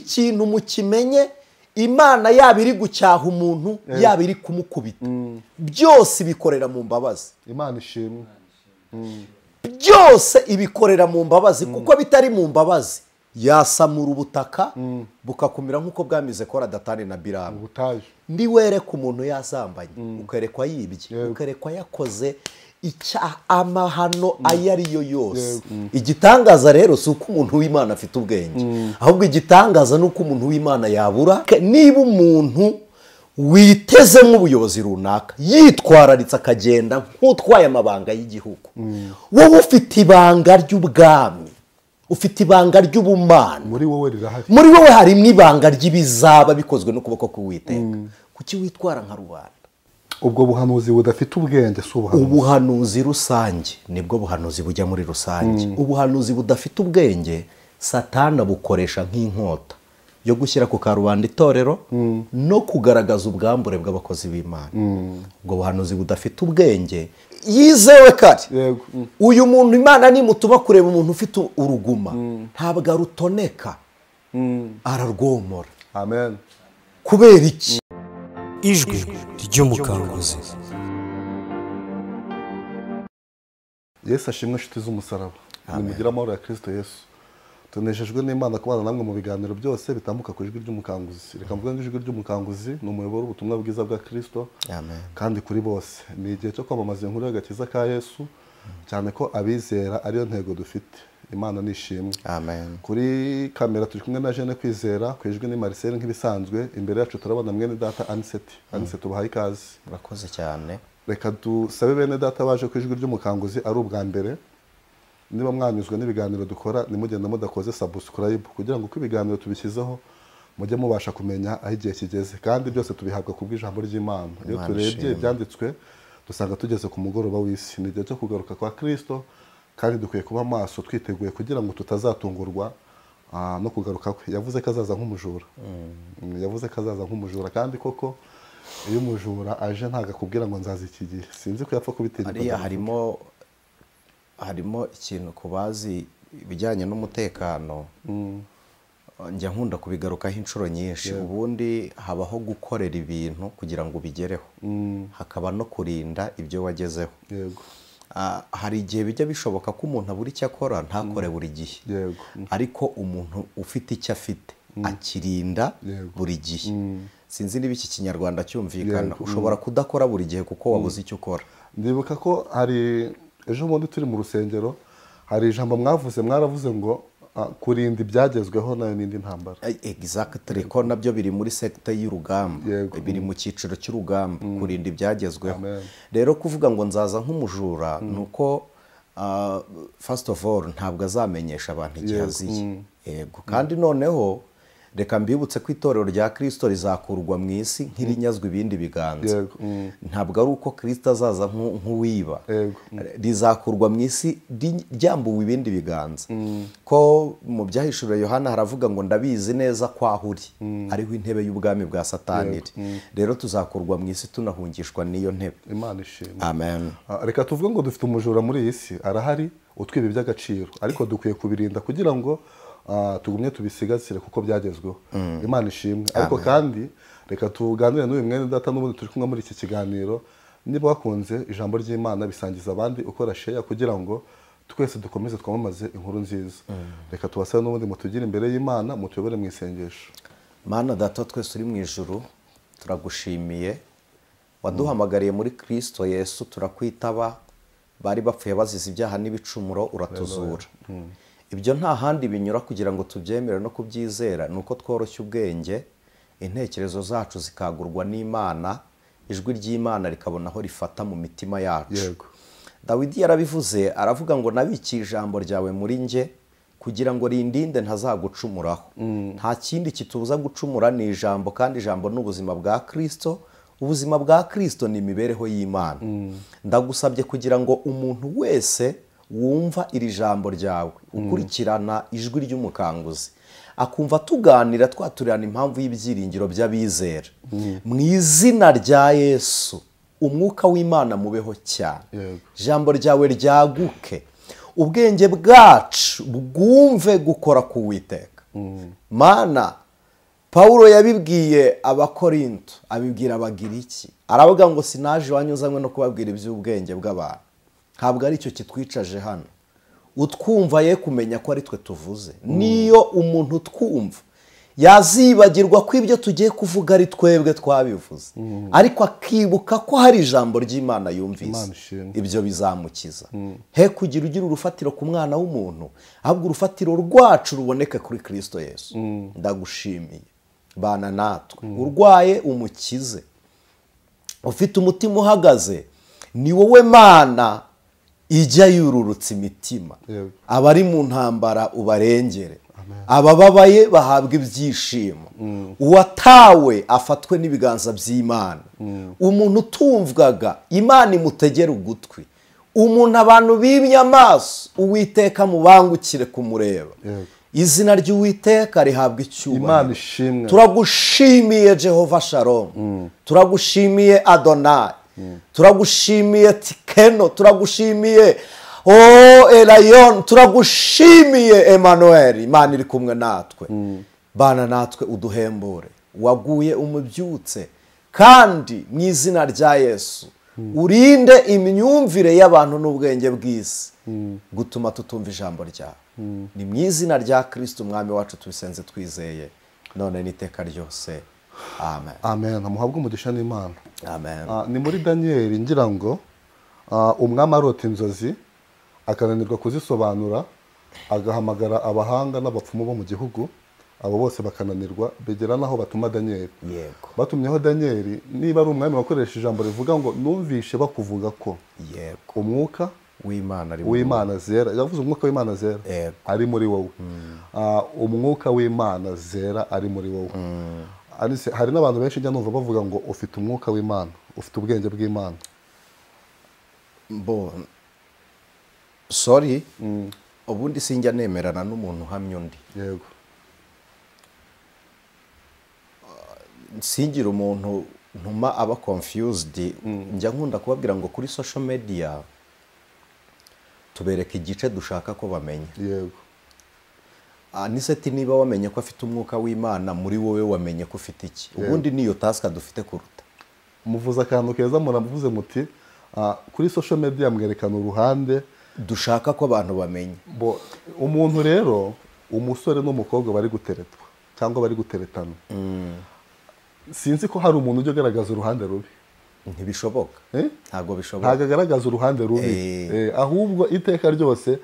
Iki kintu mukimenye, Imana yaba iri gucyaha umuntu, yaba iri kumukubita, byose ibikorera mu mbabazi. Imana ishimwe. Byose ibikorera mu mbabazi, kuko bitari mu mbabazi yasamura ubutaka bukakumira nk'uko bwamize Kora, Datani na Biramu. Ubutayu. Niwereka umuntu yazambanye, ukerekwa yibye, ukerekwa yakoze icyaha, amahano ayo ari yo yose, igitangaza rero si uko umuntu w'Imana afite ubwenge, ahubwo igitangaza ni uko umuntu w'Imana yabura. Niba umuntu witezemo ubuyobozi runaka yitwararitse akagenda nk'utwaye amabanga y'igihugu, wowe ufite ibanga ry'ubwami, ufite ibanga ry'ubumana. Muri wowe rirahari. Muri wowe harimo ibanga ry'ibizaba bikozwe n'ukuboko k'Uwiteka. Kuki witwara nka rubanda? Ubwo buhanuzi budafite ubwenge si ubuhanuzi. Ubuhanuzi rusange nibwo buhanuzi bujya muri rusange. Ubuhanuzi budafite ubwenge, Satana bukoresha nk'inkota yo gushyira ku karubanda itorero no kugaragaza ubwambure bw'abakozi b'Imana. Ubwo buhanuzi budafite ubwenge yizewe kare. Uyu muntu, Imana nimutuma kureba umuntu ufite uruguma, ntabwo arutoneka, ararwomora. Amen. Kubera iki? Ijwi ry'Umukanguzi. Yesu ashimwe, inshuti z'umusaraba. Nimugire amahoro ya Kirisito Yesu. Tunejejwe n'Imana kubana namwe mu biganiro byose bitambuka ku Ijwi ry'Umukanguzi. Reka mvuge ngo Ijwi ry'Umukanguzi ni umuyoboro w'ubutumwa bwiza bwa Kirisito Amen. kandi kuri bose. Ni igihe cyo kwamamaza inkuru y'agakiza ka Yesu, cyane ko abizera ariyo ntego dufite. Imana nishimwe. Amen. Kuri kamera turi kumwe na Jene Kwizera, ku ijwi ni Marcel nk'ibisanzwe. Imbere yacu turabona mwene data Aniseti. Aniseti, ubahaye ikaze. Murakoze cyane. Reka dusabe bene data baje ku Ijwi ry'Umukanguzi ari ubwa mbere, niba mwanyuzwe n'ibiganiro dukora, nimugenda mudakoze subscribe, kugira ngo uko ibiganiro tubishyizeho mujye mubasha kumenya aho igihe kigeze. Kandi byose tubihabwa ku bw'ijambo ry'Imana. Iyo Imana turebye ishimwe. ibyanditswe, dusanga tugeze ku mugoroba w'isi. Ni igihe cyo kugaruka kwa Kirisito, kandi dukwiye kuba maso twiteguye kugira ngo tutazatungurwa no kugaruka kwe. Yavuze ko azaza nk'umujura. Yavuze ko azaza nk'umujura, kandi koko iyo umujura aje ntabwo akubwira ngo nzaza iki gihe. Sinzi ko yapfa kubitegeka. Hariya harimo ikintu ku bazi ibijyanye n'umutekano, njya nkunda kubigarukaho inshuro nyinshi. Ubundi habaho gukorera ibintu kugira ngo ubigereho, hakaba no kurinda ibyo wagezeho. Hari igihe bijya bishoboka ko umuntu abura icyo akora, ntakore buri gihe, ariko umuntu ufite icyo afite akirinda buri gihe. Sinzi niba iki Kinyarwanda cyumvikana. Ushobora kudakora buri gihe kuko wabuze icyo ukora. Ndibuka ko hari ejo bundi turi mu rusengero, hari ijambo mwavuze, mwaravuze ngo kurinda ibyagezweho nayo n'indi ntambara. Exactly, ko nabyo biri muri secteur y'urugamba. Biri mu cyiciro cy'urugamba, kurinda ibyagezweho. Amen. Rero kuvuga ngo nzaza nk'umujura ni uko, first of all, ntabwo azamenyesha abantu igihe aziye. Yego, kandi noneho reka mbibutse ko itorero rya Kirisito rizakurwa mu isi nk'irinyazwa ibindi biganza. Ntabwo ari uko Kirisito azaza nk'uwiba. Rizakurwa mu isi ryambuwe ibindi biganza, ko mu Byahishuriwe Yohana haravuga ngo ndabizi neza ko aho uri ariho intebe y'ubwami bwa Satani iri. Rero tuzakurwa mu isi tunahungishwa n'iyo ntebe. Imana ishimwe. Amen. Reka tuvuge ngo dufite umujura muri iyi si, arahari utwiba iby'agaciro, ariko dukwiye kubirinda kugira ngo tugumye tubisigasire kuko byagezweho. Imana ishimwe. Ariko kandi reka tuganire n'uyu mwene data n'ubundi turi kumwe muri iki kiganiro. Niba wakunze ijambo ry'Imana, bisangiza abandi ukora share, kugira ngo twese dukomeze twamamaze inkuru nziza. Reka tubasabe n'ubundi mutugire imbere y'Imana, mutuyobore mu isengesho. Mana Data wa twese uri mu ijuru, turagushimiye. Waduhamagariye muri Kirisito Yesu, turakwitaba. Bari bapfuye bazize ibyaha n'ibicumuro, uratuzura. Ibyo nta handi binyura kugira ngo tubyemere no kubyizera, ni uko tworoshya ubwenge, intekerezo zacu zikagurwa n'Imana, ijwi ry'Imana rikabona aho rifata mu mitima yacu. Dawidi yarabivuze, aravuga ngo nabikiye ijambo ryawe muri njye kugira ngo rindinde ntazagucumuraho. Nta kindi kitubuza gucumura, ni ijambo, kandi ijambo ni ubuzima bwa Kirisito. Ubuzima bwa Kirisito ni imibereho y'Imana. Ndagusabye kugira ngo umuntu wese wumva iri jambo ryawe, ukurikirana Ijwi ry'Umukanguzi, akumva tuganira twaturirana impamvu y'ibyiringiro by'abizera, mu izina rya Yesu, umwuka w'Imana mubeho cyane. Ijambo ryawe ryaguke, ubwenge bwacu bwumve gukora ku Witeka. Mana. Pawulo yabibwiye Abakorinto, abibwira Abagiriki, aravuga ngo sinaje iwanyu nzanywe no kubabwira iby'ubwenge bw'abantu. Ntabwo ari cyo kitwicaje hano. Utwumva ye kumenya ko ari twe tuvuze. Niyo umuntu utwumva yazibagirwa ko ibyo tugiye kuvuga ari twebwe twabivuze, ariko akibuka ko hari ijambo ry'Imana yumvise, ibyo bizamukiza. He kugira ugira urufatiro ku mwana w'umuntu, ahubwo urufatiro rwacu ruboneke kuri Kristo Yesu. Ndagushimiye, bana natwe. Urwaye umukize, ufite umutima uhagaze, ni wowe Mana ijya yururutsa imitima. Abari mu ntambara ubarengere, abababaye bahabwa ibyishimo, uwatawe afatwe n'ibiganza by'Imana, umuntu utumvwaga Imana imutegere ugutwi, umuntu abantu bimye amaso Uwiteka mubangukire kumureba. Izina ry'Uwiteka rihabwa icyubahiro. Imana ishimwe. Turagushimiye Jehova Shalom, turagushimiye Adonai, turagushimiye Tikeno, turagushimiye O Elayon, turagushimiye Emmanuel. Imana iri kumwe natwe. Bana natwe uduhembure, waguye umubyutse, kandi mu izina rya Yesu urinde imyumvire y'abantu n'ubwenge bw'isi gutuma tutumva ijambo ryawe. Ni mu izina rya Kristo umwami wacu tubisenze twizeye, none n'iteka ryose. Amen. Amen. Muhabwe umugisha n'Imana. Amen. Ni muri Daniel ngira ngo umwami arota inzozi akananirwa kuzisobanura, agahamagara abahanga n'abapfumu bo mu gihugu, abo bose bakananirwa, begera naho batuma Daniel. Yego. Batumyeho Daniel, niba ari umwami wakoresha ijambo rivuga ngo numvishe bakuvuga ko yego umwuka w'Imana ari w'Imana zera, yavuze umwuka w'Imana zera ari muri wowe. Umwuka w'Imana zera ari muri wowe. Hari n'abantu benshi njya numva bavuga ngo ufite umwuka w'Imana, ufite ubwenge bw'Imana. Bo sorry, ubundi sinjya nemerana n'umuntu uhamya undi. Yego. Singira umuntu ntuma aba confused. Njya nkunda kubabwira ngo kuri social media tubereka igice dushaka ko bamenya. Yego. Aniseti niba wamenye ko afite umwuka w'Imana muri wowe, wamenye ko ufite iki? Ubundi niyo task dufite kuruta. Muvuze akantu keza, muravuze muti kuri social media mwerekana uruhande dushaka ko abantu bamenya. Bo umuntu rero, umusore n'umukobwa bari guteretwa cyangwa bari guteretana, sinzi ko hari umuntu ujya agaragaza uruhande rubi. Ntibishoboka. Ntabwo bishoboka. Ntabwo agaragaza uruhande rubi, ahubwo iteka ryose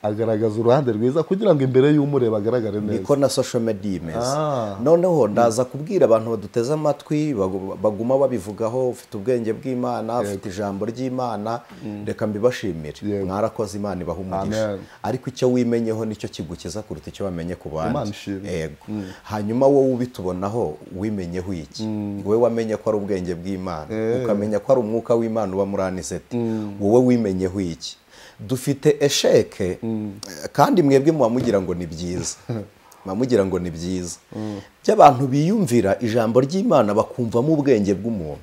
agaragaza uruhande rwiza kugira ngo imbere y'umureba agaragare neza. Niko na social media imeze. Noneho ndaza kubwira abantu baduteze amatwi baguma babivugaho, ufite ubwenge bw'Imana, ufite ijambo ry'Imana, reka mbibashimire. Mwarakoze, Imana ibaha umugisha. Ariko icyo wimenyeho nicyo kigukiza kuruta icyo wamenye ku bandi. Yego. Hanyuma wowe ubitubonaho wimenyeho iki? Wowe wamenye ko ari ubwenge bw'Imana, ukamenya ko ari umwuka w'Imana uba muri Aniseti. Wowe wimenyeho iki? Dufite esheke, kandi mwebwe mubamugira ngo ni byiza, mubamugira ngo ni byiza by'abantu biyumvira ijambo ry'Imana bakumvamo ubwenge bw'umuntu,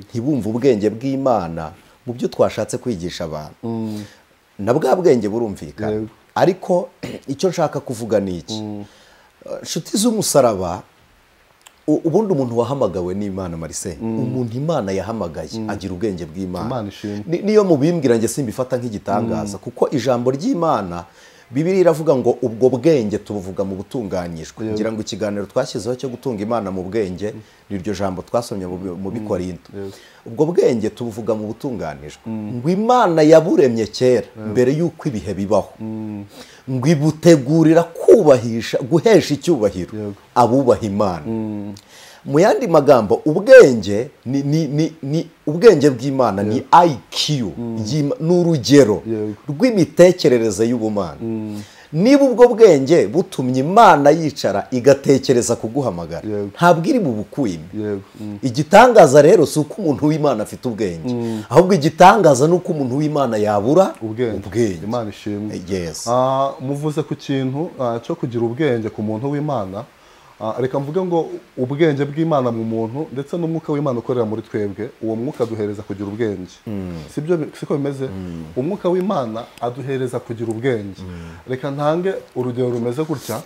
ntibumve ubwenge bw'Imana mu byo twashatse kwigisha abantu. Na bwa bwenge burumvikana, ariko icyo nshaka kuvuga ni iki? Nshuti z'umusaraba, ubundi umuntu wahamagawe n'Imana, Marcel, umuntu Imana yahamagaye agira ubwenge bw'Imana. Niyo mubimbwira nge simbifata nk'igitangaza, kuko ijambo ry'Imana Bibiliya iravuga ngo ubwo bwenge tubuvuga mu butunganyijwe. Ngira ngo ikiganiro twashyizeho cyo gutunga Imana mu bwenge niryo jambo twasomye mu Bikorinto. Ubwo bwenge tubuvuga mu butunganijwe. Ngo Imana yaburemye kera mbere y'uko ibihe bibaho, ngo ibutegurira kubahisha, guhesha icyubahiro abubaha Imana. Mu yandi magambo, ubwenge ni ubwenge bw'Imana, ni IQ, ni urugero rw'imitekerereze y'ubumana. Niba ubwo bwenge butumye Imana yicara igatekereza kuguhamagara, ntabwo iri bubukwime. Igitangaza rero si uko umuntu w'Imana afite ubwenge, ahubwo igitangaza ni uko umuntu w'Imana yabura ubwenge. Imana ishimwe. Muvuze ku kintu cyo kugira ubwenge ku muntu w'Imana. Reka mvuge ngo ubwenge bw'Imana mu muntu ndetse n'umwuka w'Imana ukorera muri twebwe, uwo mwuka aduhereza kugira ubwenge. Sibyo, siko bimeze? Umwuka w'Imana aduhereza kugira ubwenge. Reka ntange urugero rumeze gutya.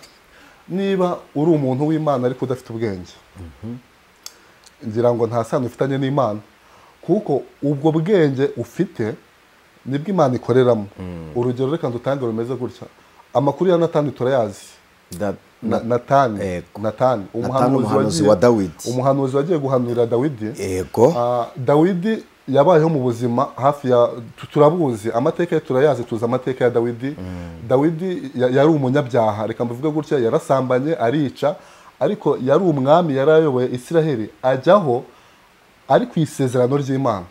Niba uri umuntu w'Imana ariko udafite ubwenge, ngira ngo nta sano ufitanye n'Imana, kuko ubwo bwenge ufite nibwo Imana ikoreramo. Urugero reka dutange rumeze gutya. Amakuru ya Natani turayazi. Natani umuhanuzi wa Dawidi, umuhanuzi wagiye guhanurira Dawidi. Yego. Dawidi yabayeho mu buzima hafi ya, turabuzi amateka ye, turayazi, tuzi amateka ya Dawidi. Dawidi yari umunyabyaha, reka mbivuge gutya, yarasambanye arica, ariko yari umwami, yarayoboye Isiraheli, ajyaho ari ku isezerano ry'Imana.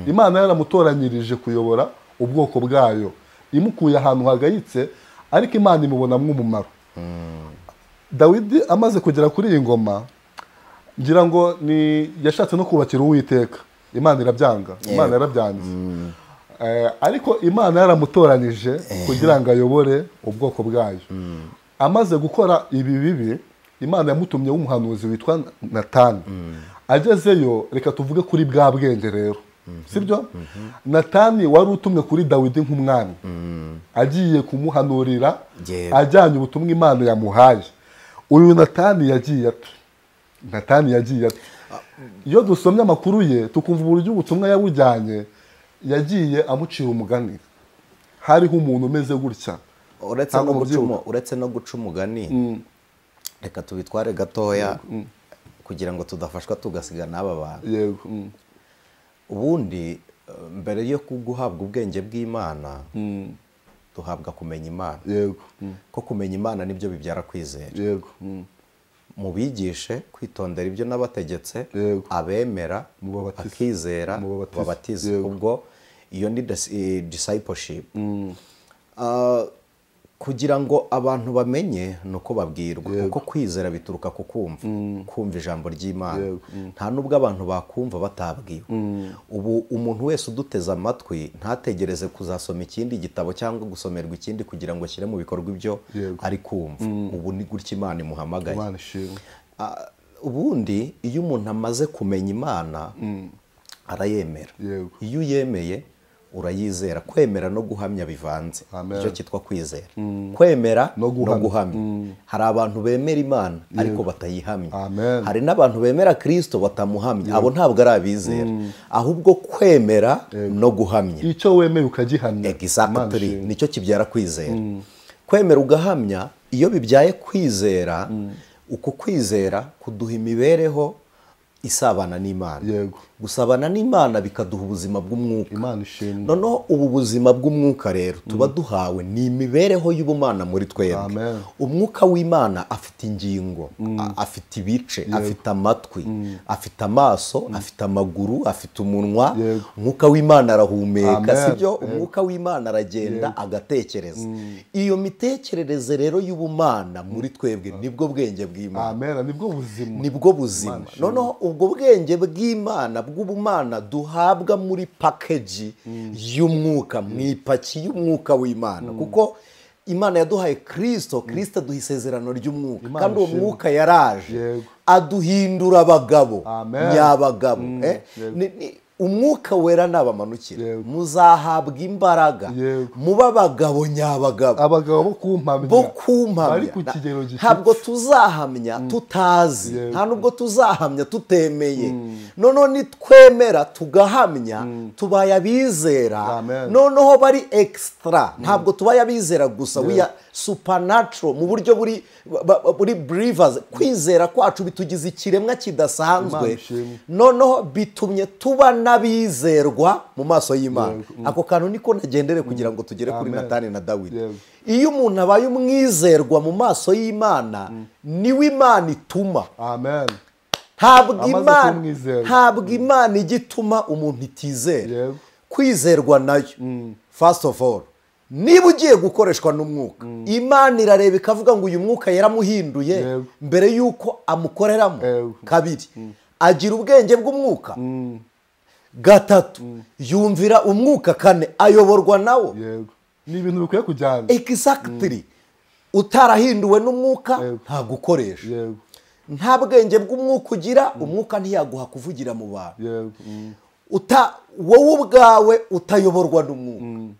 Imana yaramutoranyirije kuyobora ubwoko bwayo, imukuye ahantu hagayitse, ariko Imana imubonamo umumaro. Dawidi amaze kugera kuri iyi ngoma, ngira ngo ni yashatse no kubakira Uwiteka, Imana irabyanga, Imana yarabyanze. Ariko Imana yaramutoranije kugira ngo ayobore ubwoko bwayo. Amaze gukora ibi bibi, Imana yamutumye w'umuhanuzi witwa Natani. Agezeyo, reka tuvuge kuri bwa bwenge rero, sibyo? Natani wari utumwe kuri Dawidi nk'umwami, agiye kumuhanurira, ajyanye ubutumwa Imana yamuhaye. Uyu Natani yagiye ate? Natani yagiye ate? Iyo dusomye amakuru ye tukumva uburyo ubutumwa yabujyanye, yagiye amucira umugani. Hariho umuntu umeze gutya. Uretse no guca umugani, reka tubitware gatoya kugira ngo tudafashwa tugasiga n'aba bantu. Yego. Ubundi mbere yo guhabwa ubwenge bw'Imana, duhabwa kumenya Imana. Yego. Ko kumenya Imana nibyo bibyara kwizera. Yego. Mubigishe kwitondera ibyo nabategetse, abemera akizera babatize. Ubwo iyo ni discipleship. Kugira ngo abantu bamenye nuko babwirwa, kuko kwizera bituruka ku kumva, kumva ijambo ry'Imana. Nta nubwo abantu bakumva batabwiwe. Ubu umuntu wese uduteze amatwi ntategereze kuzasoma ikindi gitabo cyangwa gusomerwa ikindi kugira ngo ashyire mu bikorwa ibyo ari kumva. Ubu ni gutya Imana imuhamagaye. Ubundi iyo umuntu amaze kumenya Imana arayemera. Iyo uyemeye urayizera. Kwemera no guhamya bivanze, icyo cyitwa kwizera. Kwemera no guhamya. Hari abantu bemera Imana ariko batayihamya. Hari n'abantu bemera Kristo batamuhamya. Abo ntabwo ari abizera, ahubwo kwemera no guhamya, icyo wemeye ukagihamya. Exactly, nicyo kibyara kwizera. Kwemera ugahamya, iyo bibyaye kwizera, uko kwizera kuduha imibereho isabana n'Imana. Yego. Gusabana n'Imana bikaduha ubuzima bw'umwuka. Imana ishimwe. Noneho ubu buzima bw'umwuka rero tuba duhawe ni imibereho y'ubumana muri twebwe. Umwuka w'Imana afite ingingo, afite ibice, afite amatwi, afite amaso, afite amaguru, afite umunwa. Umwuka w'Imana arahumeka, sibyo? Umwuka w'Imana aragenda agatekereza. Iyo mitekerereze rero y'ubumana muri twebwe nibwo bwenge bw'Imana. Amen, nibwo buzima. Nibwo buzima. Noneho ubwo bwenge bw'Imana bw'ubumana duhabwa muri package y'umwuka, mu ipaki y'umwuka w'Imana, kuko Imana yaduhaye Kristo, Kristo aduha isezerano ry'umwuka, kandi uwo mwuka yaraje aduhindura abagabo nyabagabo. Umwuka wera nabamanukira, muzahabwa imbaraga, muba abagabo nyabagabo, abagabo bo kumpamya, ntabwo tuzahamya tutazi, nta nubwo tuzahamya tutemeye. Noneho nitwemera tugahamya, tubaye abizera. Noneho bari extra, ntabwo tubaye abizera gusa, we are supernatural mu buryo buri believers. Kwizera kwacu bitugize ikiremwa kidasanzwe, noneho bitumye tuba n'abizerwa mu maso y'Imana. Ako kantu niko nagendere kugira ngo tugere kuri Natani na Dawidi. Iyo umuntu abaye umwizerwa mu maso y'Imana, niwe Imana ituma. Amen. Ntabwo Imana igituma umuntu itizera. Kwizerwa nayo, first of all, niba ugiye gukoreshwa n'umwuka, Imana irareba ikavuga ngo uyu mwuka yaramuhinduye mbere yuko amukoreramo. Kabiri, agira ubwenge bw'umwuka. Gatatu, yumvira umwuka. Kane, ayoborwa nawo. Yego, ni ibintu bikwiye kujyana. Exactly. Utarahinduwe n'umwuka ntagukoresha. Yego. Nta bwenge bw'umwuka ugira, umwuka ntiyaguha kuvugira mu bantu. Yego. Wowe ubwawe utayoborwa n'umwuka,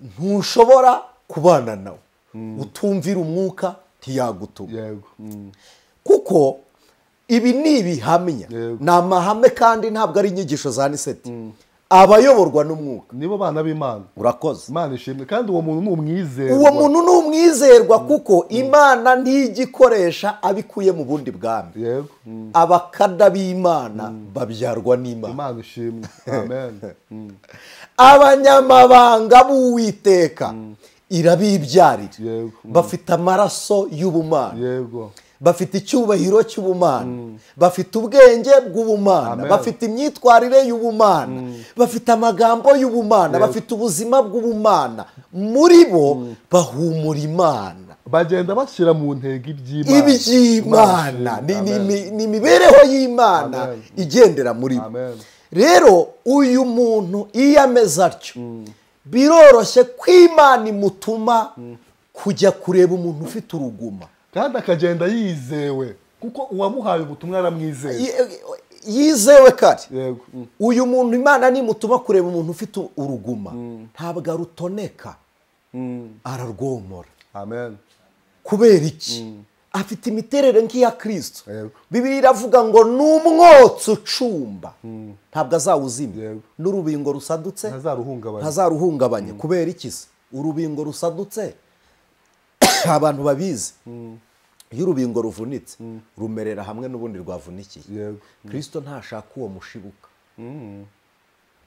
ntushobora kubana nawe. Utumvira umwuka Ntiyagutuma. Kuko ibi ni ibihamya, ni amahame kandi ntabwo ari inyigisho za Aniseti. Abayoborwa n'umwuka nibo bana b'Imana. Urakoze. Imana ishimwe. Kandi uwo muntu ni umwizerwa. Uwo muntu ni umwizerwa kuko Imana ntijya abikuye mu bundi bwami. Yego. Abakada b'Imana babyarwa n'Imana. Imana ishimwe. Amen. Abanyamabanga b'Uwiteka irabibyarira. Bafite amaraso y'ubumana. Yego. Bafite icyubahiro cy'ubumana, bafite ubwenge bw'ubumana, bafite imyitwarire y'ubumana, bafite amagambo y'ubumana, bafite ubuzima bw'ubumana. Muri bo bahumura Imana, bagenda bashyira mu ntego iby'Imana. Ni imibereho y'Imana igendera muri bo. Rero uyu muntu iyo ameze atyo, biroroshye ko Imana imutuma kujya kureba umuntu ufite uruguma, kandi akagenda yizewe kuko uwamuhaye ubutumwa aramwizeye. Yizewe kare. Uyu muntu Imana nimutuma kureba umuntu ufite uruguma, ntabwo arutoneka, ararwomora. Amen. Kubera iki? Afite imiterere nk'iya Kristo. Bibiliya iravuga ngo n'umwotsi ucumba ntabwo azawuzimya, n'urubingo rusadutse ntazaruhungabanya. Kubera iki se? Urubingo rusadutse, abantu babizi, iyo urubingo ruvunitse rumerera hamwe n'ubundi rwavunikiye. Kristo ntashaka uwo mushibuka,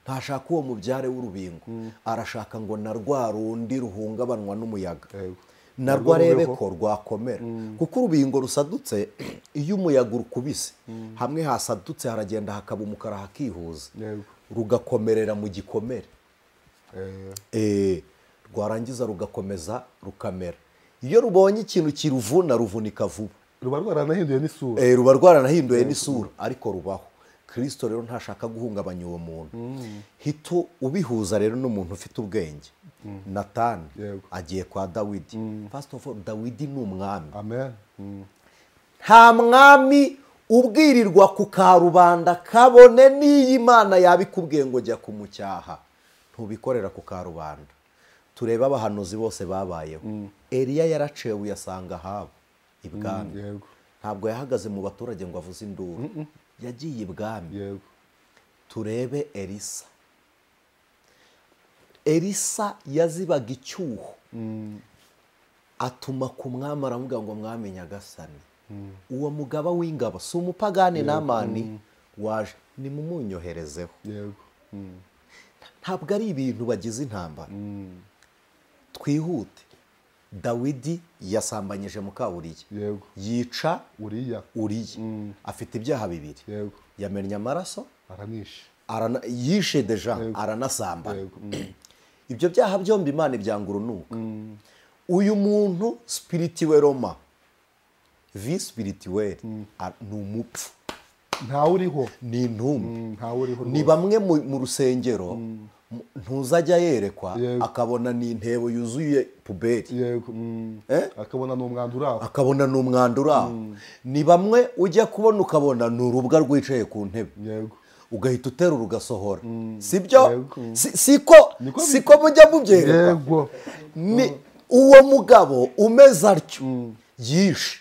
ntashaka uwo mubyare w'urubingo, arashaka ngo na rwa rundi ruhungabanwa n'umuyaga narwo arebe ko rwakomera. Kuko urubingo rusadutse, iyo umuyaga urukubise hamwe hasadutse haragenda hakaba umukara hakihuza, rugakomerera mu gikomere, rwarangiza rugakomeza rukamera. Iyo rubonye ikintu kiruvuna ruvunika vuba, ruba rwaranahinduye n'isura. Ruba rwaranahinduye n'isura, ariko rubaho. Kristo rero ntashaka guhungabanya uwo muntu. Hito ubihuza rero n'umuntu ufite ubwenge. Natani agiye kwa Dawidi. First of all, Dawidi ni umwami. Amen. Nta mwami ubwirirwa ku karubanda kabone n'iyi Imana yabikubwiye ngo jya kumucyaha, ntubikorera ku karubanda. Tureba abahanuzi bose babayeho. Eliya yaraciye uyasanga Ahabu ibwami. Ntabwo yahagaze mu baturage ngo avuze induru, yagiye ibwami. Turebe Elisa. Elisa yazibaga icyuho, atuma ku mwami aravuga ngo mwami nyagasani, uwo mugaba w'ingabo si umupagani Namani waje, nimumunyoherezeho. Ntabwo ari ibintu bagize intambara. Twihute. Dawidi yasambanyije muka Uriya, yica Uriya. Afite ibyaha bibiri, yamennye amaraso, yishe deja, aranasambana. Ibyo byaha byombi Imana ibyanga urunuka. Uyu muntu spirituel vi spirituel ni umupfu, ntawe uriho, ni intumbi. Ni bamwe mu rusengero ntuzajya yerekwa akabona ni intebo yuzuye puberi, akabona ni umwanda uraho. Ni bamwe ujya kubona ukabona ni urubwa rwicaye ku ntebe, ugahita uterura ugasohora. Sibyo? Siko mujya mubyerekwa. Ni uwo mugabo umeze atyo yishe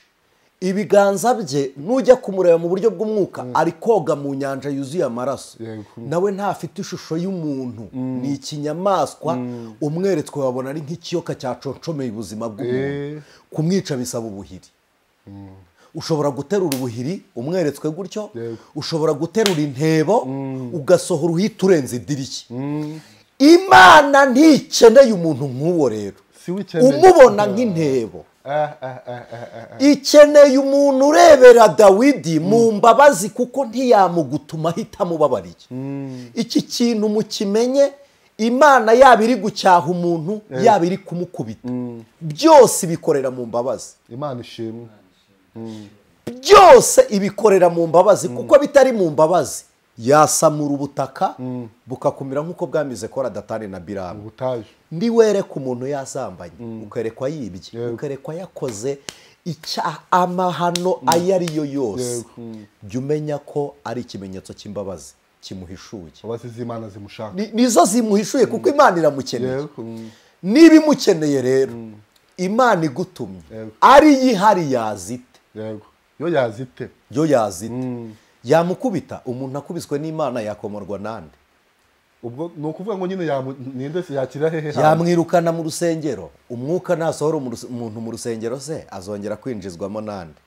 ibiganza bye, nujya kumureba mu buryo bw'umwuka ari koga mu nyanja yuzuye amaraso, nawe ntafite ishusho y'umuntu, ni ikinyamaswa. Umweretswe wabona ari nk'ikiyoka cyaconcomeye ubuzima bw'umuntu. Kumwica bisaba ubuhiri. Ushobora guterura ubuhiri umweretswe gutyo, ushobora guterura intebo ugasohora uhita urenze idirishya. Imana ntikeneye umuntu nk'uwo rero umubona nk'intebo. Ikeneye umuntu urebera Dawidi mu mbabazi, kuko ntiyamugutuma ahita amubabariye. Iki kintu mukimenye, Imana yaba iri gucyaha umuntu, yaba iri kumukubita, byose ibikorera mu mbabazi. Imana ishimwe. Byose ibikorera mu mbabazi, kuko bitari mu mbabazi yasamura ubutaka bukakumira nk'uko bwamize Kora, Datani na Biramu. Ndiwereka umuntu yasambanye, ukerekwa yibye, ukerekwa yakoze icyaha, amahano ayo ari yo yose, jya umenya ko ari ikimenyetso cy'imbabazi kimuhishuye. Nizo zimuhishuye, kuko Imana iramukeneye. Niba imukeneye rero, Imana igutumye ari yihari yazite. Yego. Yo yazite. Yo yazite. Yamukubita umuntu akubiswe n'Imana yakomorwa nande? Ubwo ni ukuvuga ngo nyine ninde se yakira hehe? Yamwirukana mu rusengero. Umwuka nasohora umuntu mu rusengero se azongera kwinjizwamo nande?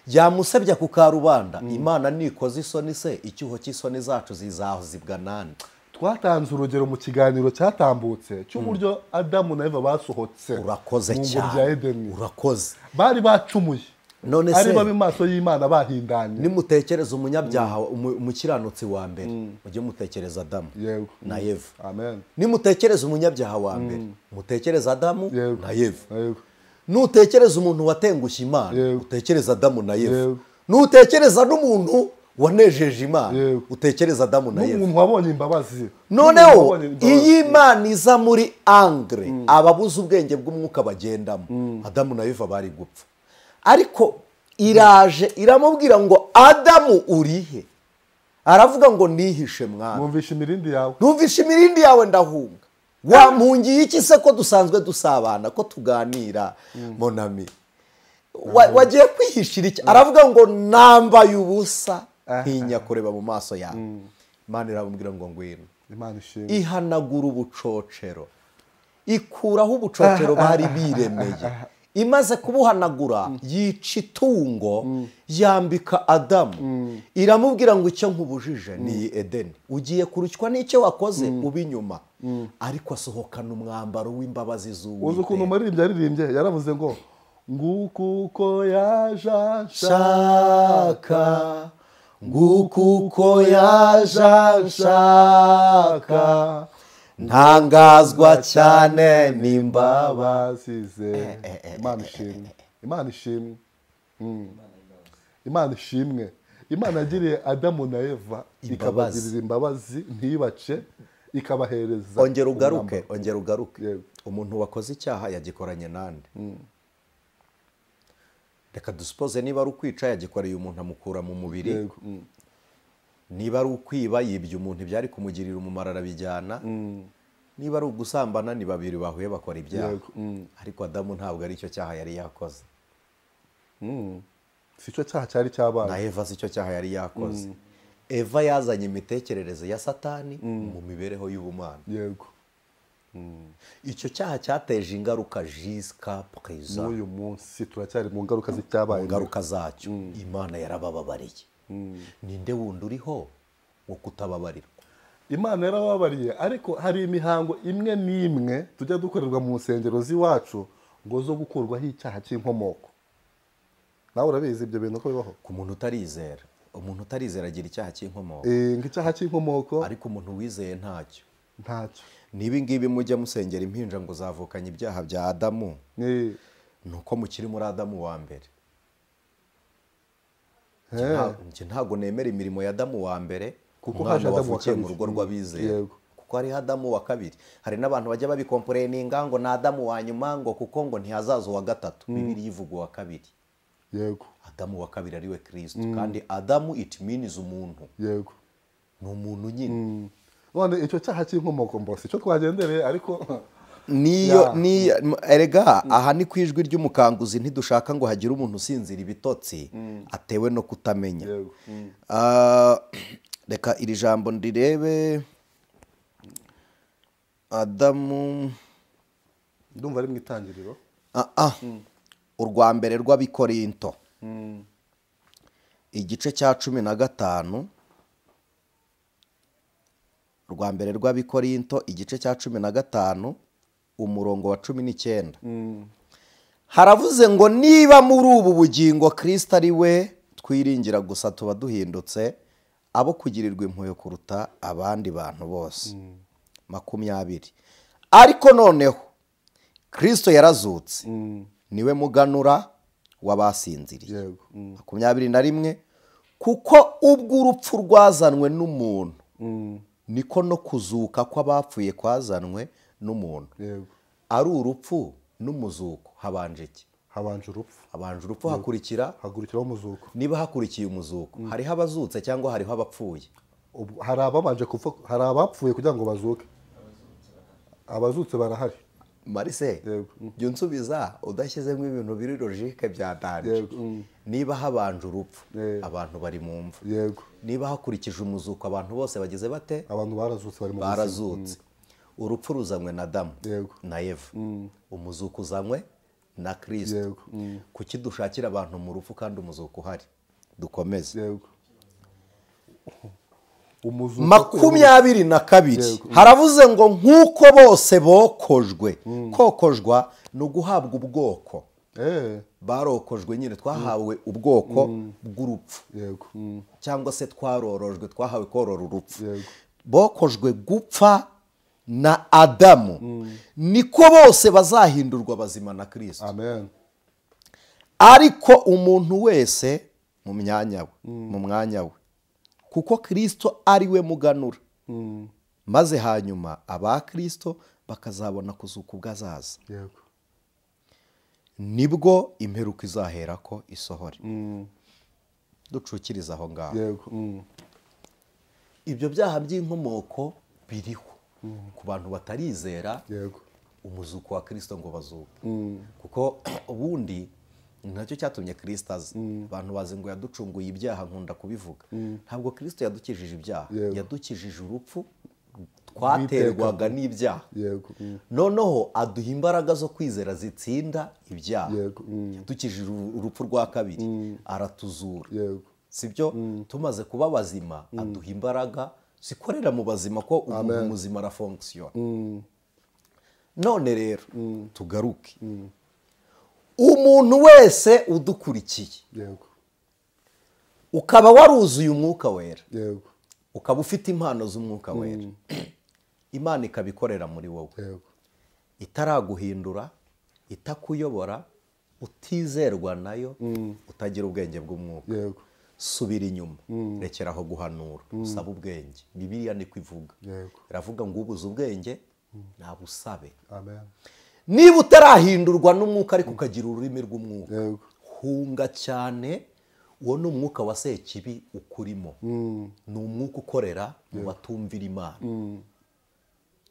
Yamusebya ku karubanda. Imana nikoze isoni se icyuho cy'isoni zacu zizazibwa nande? Twatanze urugero mu kiganiro cyatambutse cy'uburyo Adamu na Eva basohotse. Urakoze cyane. Urakoze. Bari bacumuye. None se ari babi maso y'Imana bahindanye. Nimutekereza umunyabyaha umukiranutsi wa mbere mujye mutekereza Adamu na Eva. Amen. Nimutekereza umunyabyaha wa mbere mutekereza Adamu na Eva. Nutekereza umuntu watengushye Imana utekereza Adamu na Eva. Nutekereza n'umuntu wanejeje Imana utekereza Adamu na Eva. N'umuntu wabonye imbabazi. Noneho iyi Imana iza muri angre ababuze ubwenge bw'umwuka bagendamo Adamu na Eva bari gupfa. Ariko iraje iramubwira ngo Adamu urihe? Aravuga ngo nihishe mwana. Numvishe imirindi yawe. Numvishe imirindi yawe ndahunga. Wampungiye iki se ko dusanzwe dusabana ko tuganira monami? Wagiye kwihishira iki? Aravuga ngo nambaye ubusa ntinya kureba mu maso yawe. Imana iramubwira ngo ngwino. Imana ishimwe. Ihanagura ubucocero. Ikuraho ubucocero bari biremeye. Imaze kubuhanagura yica itungo yambika Adamu. Iramubwira ngo icyo nkubujije ni Edeni. Ugiye kurushywa n'icyo wakoze ubinyuma. Ariko asohokana umwambaro w'imbabazi z'Uwiteka. Uzi ukuntu umuririmbyi yaririmbye yaravuze ngo ngukuko yaje anshaka, ngukuko yaje anshaka, ntangazwa cyane n'imbabazi ze. Imana ishimwe. Imana ishimwe. Imana ishimwe. Imana yagiriye Adamu na Eva ikabagirira imbabazi ntibace ikabahereza. Ongera ugaruke, ongera ugaruke. Umuntu wakoze icyaha yagikoranye nande? Reka dusuppose niba ari ukwica yagikoreye umuntu amukura mu mubiri. Niba ari ukwiba yibye umuntu ibyari kumugirira umumaro arabijyana. Niba ari ugusambana ni babiri bahuye bakora ibyaha. Ariko Adamu ntabwo ari icyo cyaha yari yakoze. Si cyo cyaha cyari cyabaye. Na Eva si cyo cyaha yari yakoze. Eva yazanye imitekerereze ya Satani mu mibereho y'ubumana. Yego. Icyo cyaha cyateje ingaruka jusqu'à présent. N'uyu munsi turacyari mu ngaruka z'icyabaye. Ingaruka zacyo. Imana yarabababariye. Ninde wundi uriho wo kutababarirwa? Imana yarababariye, ariko hari imihango imwe n'imwe tujya dukorerwa mu nsengero z'iwacu ngo zo gukurwaho icyaha cy'inkomoko. Nawe urabizi ibyo bintu ko bibaho. Ku muntu utarizera, umuntu utarizera agira icyaha cy'inkomoko. Ng'icyaha cy'inkomoko, ariko umuntu wizeye ntacyo. Ntacyo. Niba ngibi mujya musengera impinja ngo zavukanye ibyaha bya Adamu, nuko mukiri muri Adamu wa mbere. Njye ntabwo nemera imirimo ya Adamu wa mbere kuko haje Adamu wa kabiri mu rugo rw'abizera. Kuko hari Adamu wa kabiri. Hari n'abantu bajya babikomporeninga ngo na Adamu wa nyuma ngo kuko ngo ntihazaza uwa gatatu. Bibiliya ivuga uwa kabiri. Yego. Adamu wa kabiri ariwe Kristo. Kandi Adamu it means umuntu. Yego. Ni umuntu nyine. None icyo cyaha cy'inkomoko mbose icyo twagendereye ariko niyo ni erega aha ni kwijwi ry'umukanguzi ntidushaka ngo hagire umuntu usinzira ibitotsi atewe no kutamenya. Reka iri jambo ndirebe. Adamu ndumva ari mu itangiriro. Urwa mbere rw'Abikorinto. Igice cya 15. Urwa mbere rw'Abikorinto igice cya 15 umurongo wa 19. Haravuze ngo niba muri ubu bugingo Kristo ari we twiringira gusa tuba duhindutse abo kugirirwa impuhwe kuruta abandi bantu bose. 20. Ariko noneho Kristo yarazutse niwe muganura w'abasinziriye. 21. Kuko ubwo urupfu rwazanwe n'umuntu niko no kuzuka kw'abapfuye kwazanwe n'umuntu. Ari urupfu n'umuzuko habanje iki? Habanje urupfu. Habanje urupfu hakurikira umuzuko. Niba hakurikiye umuzuko hariho abazutse cyangwa hariho abapfuye? Hari ababanje gupfa, hari abapfuye kugira ngo bazuke. Abazutse barahari. Marise, jya unsubiza udashyizemo ibintu biri logique bya danje. Niba habanje urupfu abantu bari mu mva. Yego. Niba hakurikije umuzuko abantu bose bageze bate? Abantu barazutse, bari mu buzima. Barazutse. Urupfu ruzanywe na Adamu na Eva. Umuzuko uzanywe na Kristo. Yego. Kuki dushakira abantu mu rupfu kandi umuzuko uhari? Dukomeze. Yego. 22 haravuze ngo nkuko bose bokojwe. Kokojwa ni uguhabwa ubwoko. Barokojwe nyine, twahawe ubwoko bw'urupfu. Yego. Cyangwa se twarorojwe, twahawe korora urupfu. Bokojwe gupfa na Adamu, niko bose bazahindurwa bazima na Kristo. Amen. Ariko umuntu wese mu myanya we, mu mwanya we, kuko Kristo ari we muganura. Maze hanyuma aba Kristo bakazabona kuzuka ubwo azaza. Yego. Nibwo imperuka izahera ko isohore. Ducukiriza aho ngaho. Yego. Ibyo byaha by'inkomoko biriho ku bantu batarizera. Yego. Umuzuko wa Kristo ngo bazuke. Kuko ubundi nacyo cyatumye Kristo aza. Abantu bazi ngo yaducunguye ibyaha, nkunda kubivuga. Ntabwo Kristo yadukijije ibyaha, yadukijije urupfu twaterwaga n'ibyaha. Yego. Noneho aduha imbaraga zo kwizera zitsinda ibyaha. Yego. Yadukijije urupfu rwa kabiri, aratuzura. Yego. Sibyo? Tumaze kuba bazima, aduha imbaraga zikorera mu bazima, ko umuntu muzima arafonctionne. None rero tugaruke. Umuntu wese udukurikiye, Yego, ukaba waruzuye umwuka wera, Yego, ukaba ufite impano z'umwuka wera, Imana ikabikorera muri wowe, Yego, itaraguhindura, itakuyobora, utizerwa nayo, utagira ubwenge bw'umwuka. Yego. Subira inyuma, rekera aho guhanura, usaba ubwenge. Bibiliya niko ivuga. Yego. Iravuga ngo ubuze ubwenge nabusabe. Amen. Niba utarahindurwa n'umwuka ariko ukagira ururimi rw'umwuka, Yego, hunga cyane. Uwo ni umwuka wa sekibi ukurimo. Ni umwuka ukorera mu batumvira Imana.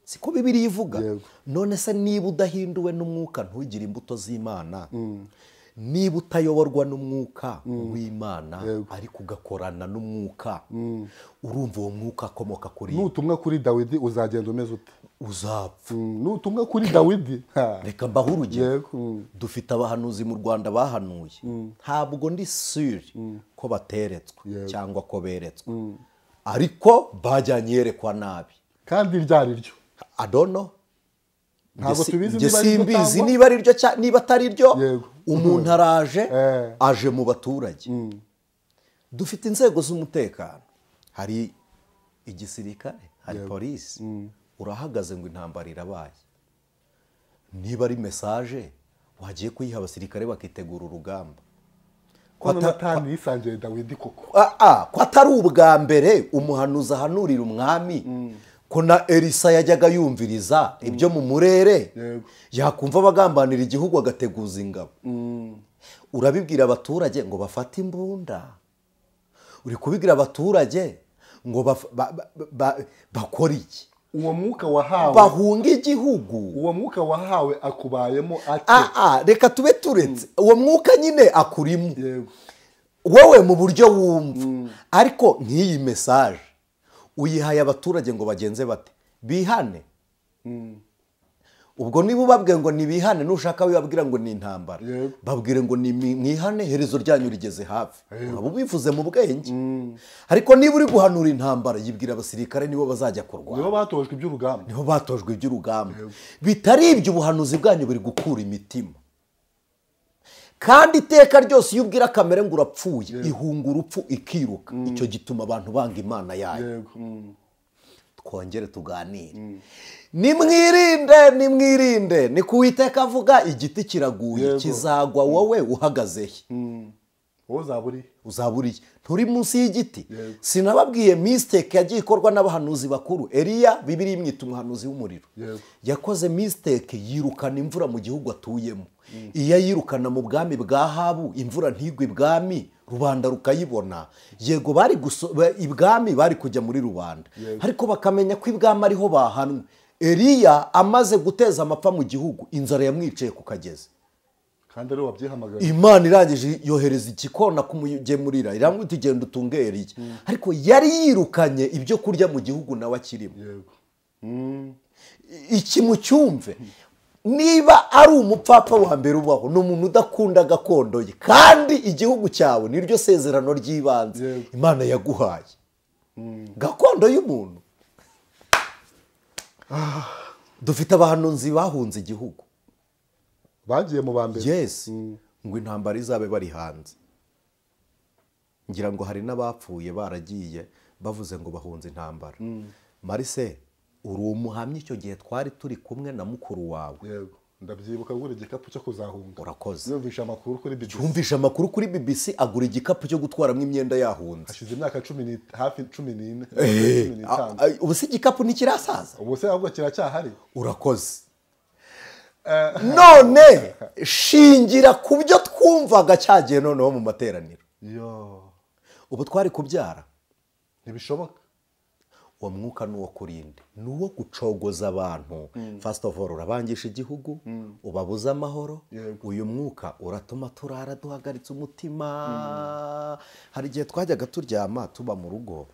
Siko Bibiliya ivuga. None se niba udahinduwe n'umwuka ntugire imbuto z'Imana, niba utayoborwa n'umwuka w'Imana ariko ugakorana n'umwuka, urumva uwo mwuka akomoka kuri Nutumwa kuri Dawidi uzagenda umeze ute? Uzapfa. Nutumwa kuri Dawidi. Reka mbahe urugero. Dufite abahanuzi mu Rwanda bahanuye. Ntabwo ndi sure ko bateretswe cyangwa ko beretswe, ariko bajyanye iyerekwa nabi. Kandi ryari ryo? Adono. Ntabwo tubizi niba simbizi niba ari ryo niba atari ryo. Umuntu araje, aje mu baturage. Dufite inzego z'umutekano, hari igisirikare, hari polisi. Urahagaze ngo intambara irabaye. Niba ari message wagiye kuyiha abasirikare bakitegura urugamba. Ko Natani yisangiye Dawidi koko. Ko atari ubwa mbere umuhanuzi ahanurira umwami. Ko na Elisa yajyaga yumviriza ibyo mu murere, yakumva bagambanira igihugu agateguza ingabo. Urabibwira abaturage ngo bafate imbunda, uri kubibwira abaturage ngo bakore iki? Uwo mwuka wahawe bahunga igihugu. Uwo mwuka wahawe akubayemo ate? Reka tube turetse uwo mwuka nyine akurimo wowe mu buryo wumva. Ariko nk'iyi message uyihaye abaturage ngo bagenze bate? Bihane. Ubwo niba ubabwiye ngo nibihane, nushaka wibabwira ngo ni intambara, babwire ngo ni mwihane, herezo ryanyu rigeze hafi. Uraba ubivuze mu bwenge. Ariko niba uri guhanura intambara, yibwira abasirikare nibo bazajya kurwana. Nibo batojwe iby'urugamba. Nibo batojwe iby'urugamba. Bitari ibyo ubuhanuzi bwanyu buri gukura imitima. Kandi iteka ryose iyo ubwira kamere ngo urapfuye, ihunga urupfu ikiruka. Icyo gituma abantu banga Imana yayo. Twongere tuganire. Nimwirinde, nimwirinde. Ni ku Uwiteka avuga, igiti kiraguye, kizagwa wowe uhagaze he? Uzaburiye. Nturi munsi y'igiti. Sinababwiye mistake yagiye ikorwa n'abahanuzi bakuru. Eliya, Bibiliya imwita umuhanuzi w'umuriro. Yakoze mistake yirukana imvura mu gihugu atuyemo. Iyo yirukana mu bwami bwa Ahabu, imvura ntigwe ibwami, rubanda rukayibona. Yego bari ibwami bari kujya muri rubanda, ariko bakamenya ko ibwami ariho bahanwe. Eliya amaze guteza amapfa mu gihugu, inzara yamwicaye ku kagezi. Kandi ari wabyihamagaye. Imana irangije yohereza igikona kumugemurira, iramubwira iti genda utunge Eliya. Ariko yari yirukanye ibyo kurya mu gihugu nawe akirimo. Yego. Iki mucyumve, niba ari umupfapfa wa mbere ubaho, ni umuntu udakunda gakondo ye, kandi igihugu cyawe niryo sezerano ry'ibanze Imana yaguhaye. Gakondo y'umuntu. Dufite abahanuzi bahunze igihugu, bagiye mu bambere. Yes. Ngo intambara izabe bari hanze. Ngira ngo hari n'abapfuye baragiye bavuze ngo bahunze intambara. Marise, uri umuhamya icyo gihe twari turi kumwe na mukuru wawe. Yego, ndabyibuka agura igikapu cyo kuzahunga. Urakoze. Yumvisha amakuru kuri BBC. Yumvisha amakuru kuri BBC agura igikapu cyo gutwaramo imyenda yahunze. Hashize imyaka 10 hafi 14. Ubu se igikapu ntikirasaza? Ubu se ahubwo kiracyahari. Urakoze. None shingira ku byo twumvaga cyagiye noneho mu materaniro. Yo. Ubu twari kubyara. Ntibishoboka. Uwo mwuka nuwo kurinde, nuwo gucogoza abantu. First of all, urabangisha igihugu, ubabuza amahoro. Uyu mwuka uratuma turara duhagaritse umutima. Hari igihe twajyaga turyama tuba mu rugo,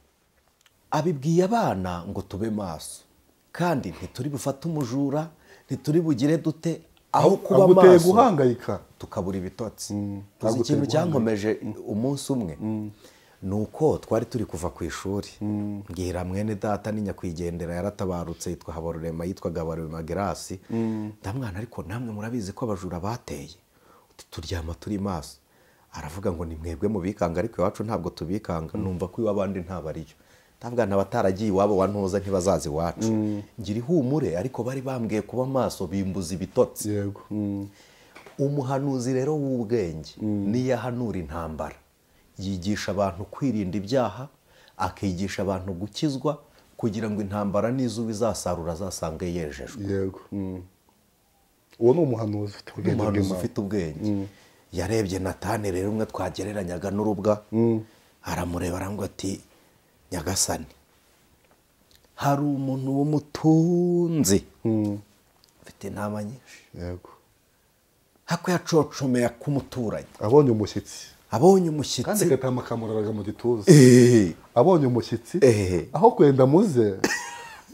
abibwiye abana ngo tube maso, kandi ntituri bufate umujura, ntituri bugire dute, aho kuba maso guhangayika tukabura ibitotsi. Tuzi ikintu cyankomeje umunsi umwe, nuko twari turi kuva ku ishuri, mbwira mwene data ni nyakwigendera yaratabarutse, yitwa Habarurema, yitwaga Habarurema Gerasi. Ndamwana, ariko namwe murabizi ko abajura bateye, turyama turi maso. Aravuga ngo ni mwebwe mubikanga, ariko iwacu ntabwo tubikanga. Numva ko iwabandi ntabariyo. Ndavuga ntabataragiye iwabo wa ntuza ntibazaza iwacu. Ngira ihumure, ariko bari bambwiye kuba maso bimbuza ibitotsi. Yego. Umuhanuzi rero w'ubwenge niyo ahanura intambara, yigisha abantu kwirinda ibyaha, akigisha abantu gukizwa, kugira ngo intambara n'izuba izasarura azasange yejejwe. Yego. Uwo ni umuhanuzi ufite ubwenge. Umuhanuzi ufite ubwenge. Yarebye Natani rero umwe twagereranyaga n'urubwa, aramureba arambwira ati Nyagasani, hari umuntu w'umutunzi ufite intama nyinshi. Yego. Hako yacocomeye kumuturanyi. Abonye umushyitsi. Abonye umushyitsi. Kandi gatama kamuraraga mu gituza. Abonye umushyitsi, aho kwenda muze,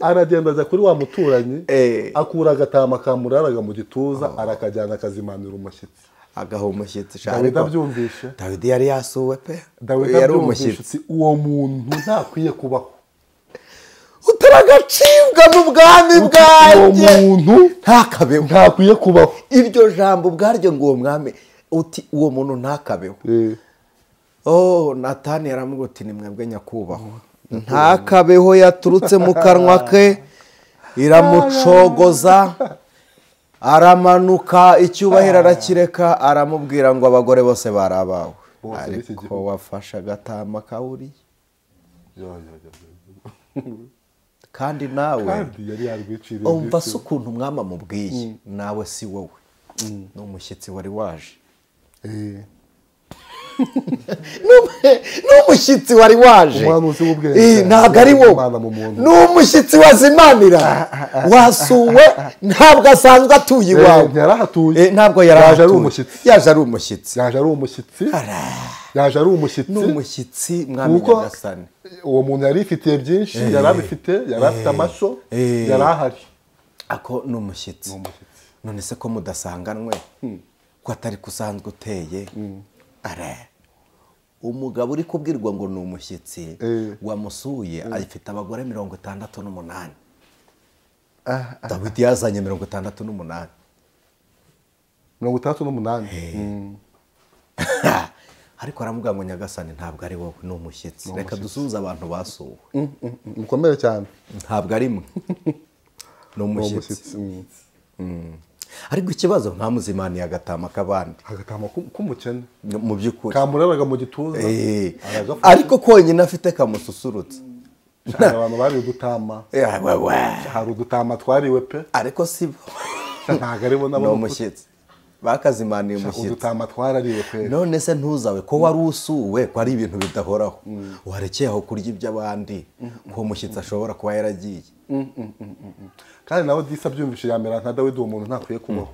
aragenda aza kuri wa muturanyi, akura agatama kamuraraga mu gituza, arakajyana akazimanira umushyitsi. Agaha umushyitsi. Dawidi abyumvishe. Dawidi yari yasuwe pe. Dawidi yari umushyitsi. Uwo muntu ntakwiye kubaho. Utaragacibwa mu bwami bwanjye. Uwo muntu ntakabeho. Ntakwiye kubaho. Iryo jambo ubwaryo ngo uwo mwami uti uwo muntu ntakabeho. Oh, Natani yaramubwira ati ni mwebwe nyakubahwa. Ntakabeho yaturutse mu kanwa ke, iramucogoza, aramanuka, icyubahiro arakireka, aramubwira ngo abagore bose barabawe, ariko wafashe agatama kawuriye. Kandi nawe umva se ukuntu umwami amubwiye, nawe si wowe, ni umushyitsi wari waje. Ni umushyitsi wari waje, ntabwo ari wowe, ni umushyitsi wazimanira, wasuwe, ntabwo asanzwe atuye iwawe. Ntabwo yarahatuye, yaje ari umushyitsi. Yaje ari umushyitsi. Yaje ari umushyitsi. Ni umushyitsi mwami Nyagasani. Uwo muntu yari ifitiye byinshi, yari abifite, yari afite amasho, yari ahari. Ako ni umushyitsi. None se ko mudasanganwe, ko atari kusanzwe uteye? Umugabo uri kubwirwa ngo ni umushyitsi wamusuye afite abagore 68. Dawidi yazanye 68. 68. Ariko aramubwira ngo Nyagasani ntabwo ari wowe, ni umushyitsi. Reka dusuhuze abantu basuwe. Mukomere cyane. Ntabwo ari mwe, ni umushyitsi. Ariko ikibazo ntamuzimaniye agatama k'abandi, agatama k'umukene mu by'ukuri kamuraraga mu gituza, ariko konyine afite kamususurutsa. Abantu bari udutama, hari udutama twariwe pe, ariko si bo, ntabwo ari bo, nabo ni umushyitsi. Bakazimaniye umushyitsi. Udutama twarariwe pe. None se ntuzawe ko wari usuwe, ko ari ibintu bidahoraho, warekeye aho kurya iby'abandi, ko umushyitsi ashobora kuba yaragiye. Kandi nawe disa byumvise yamera nka Dawidi, uwo muntu ntakwiye kubaho.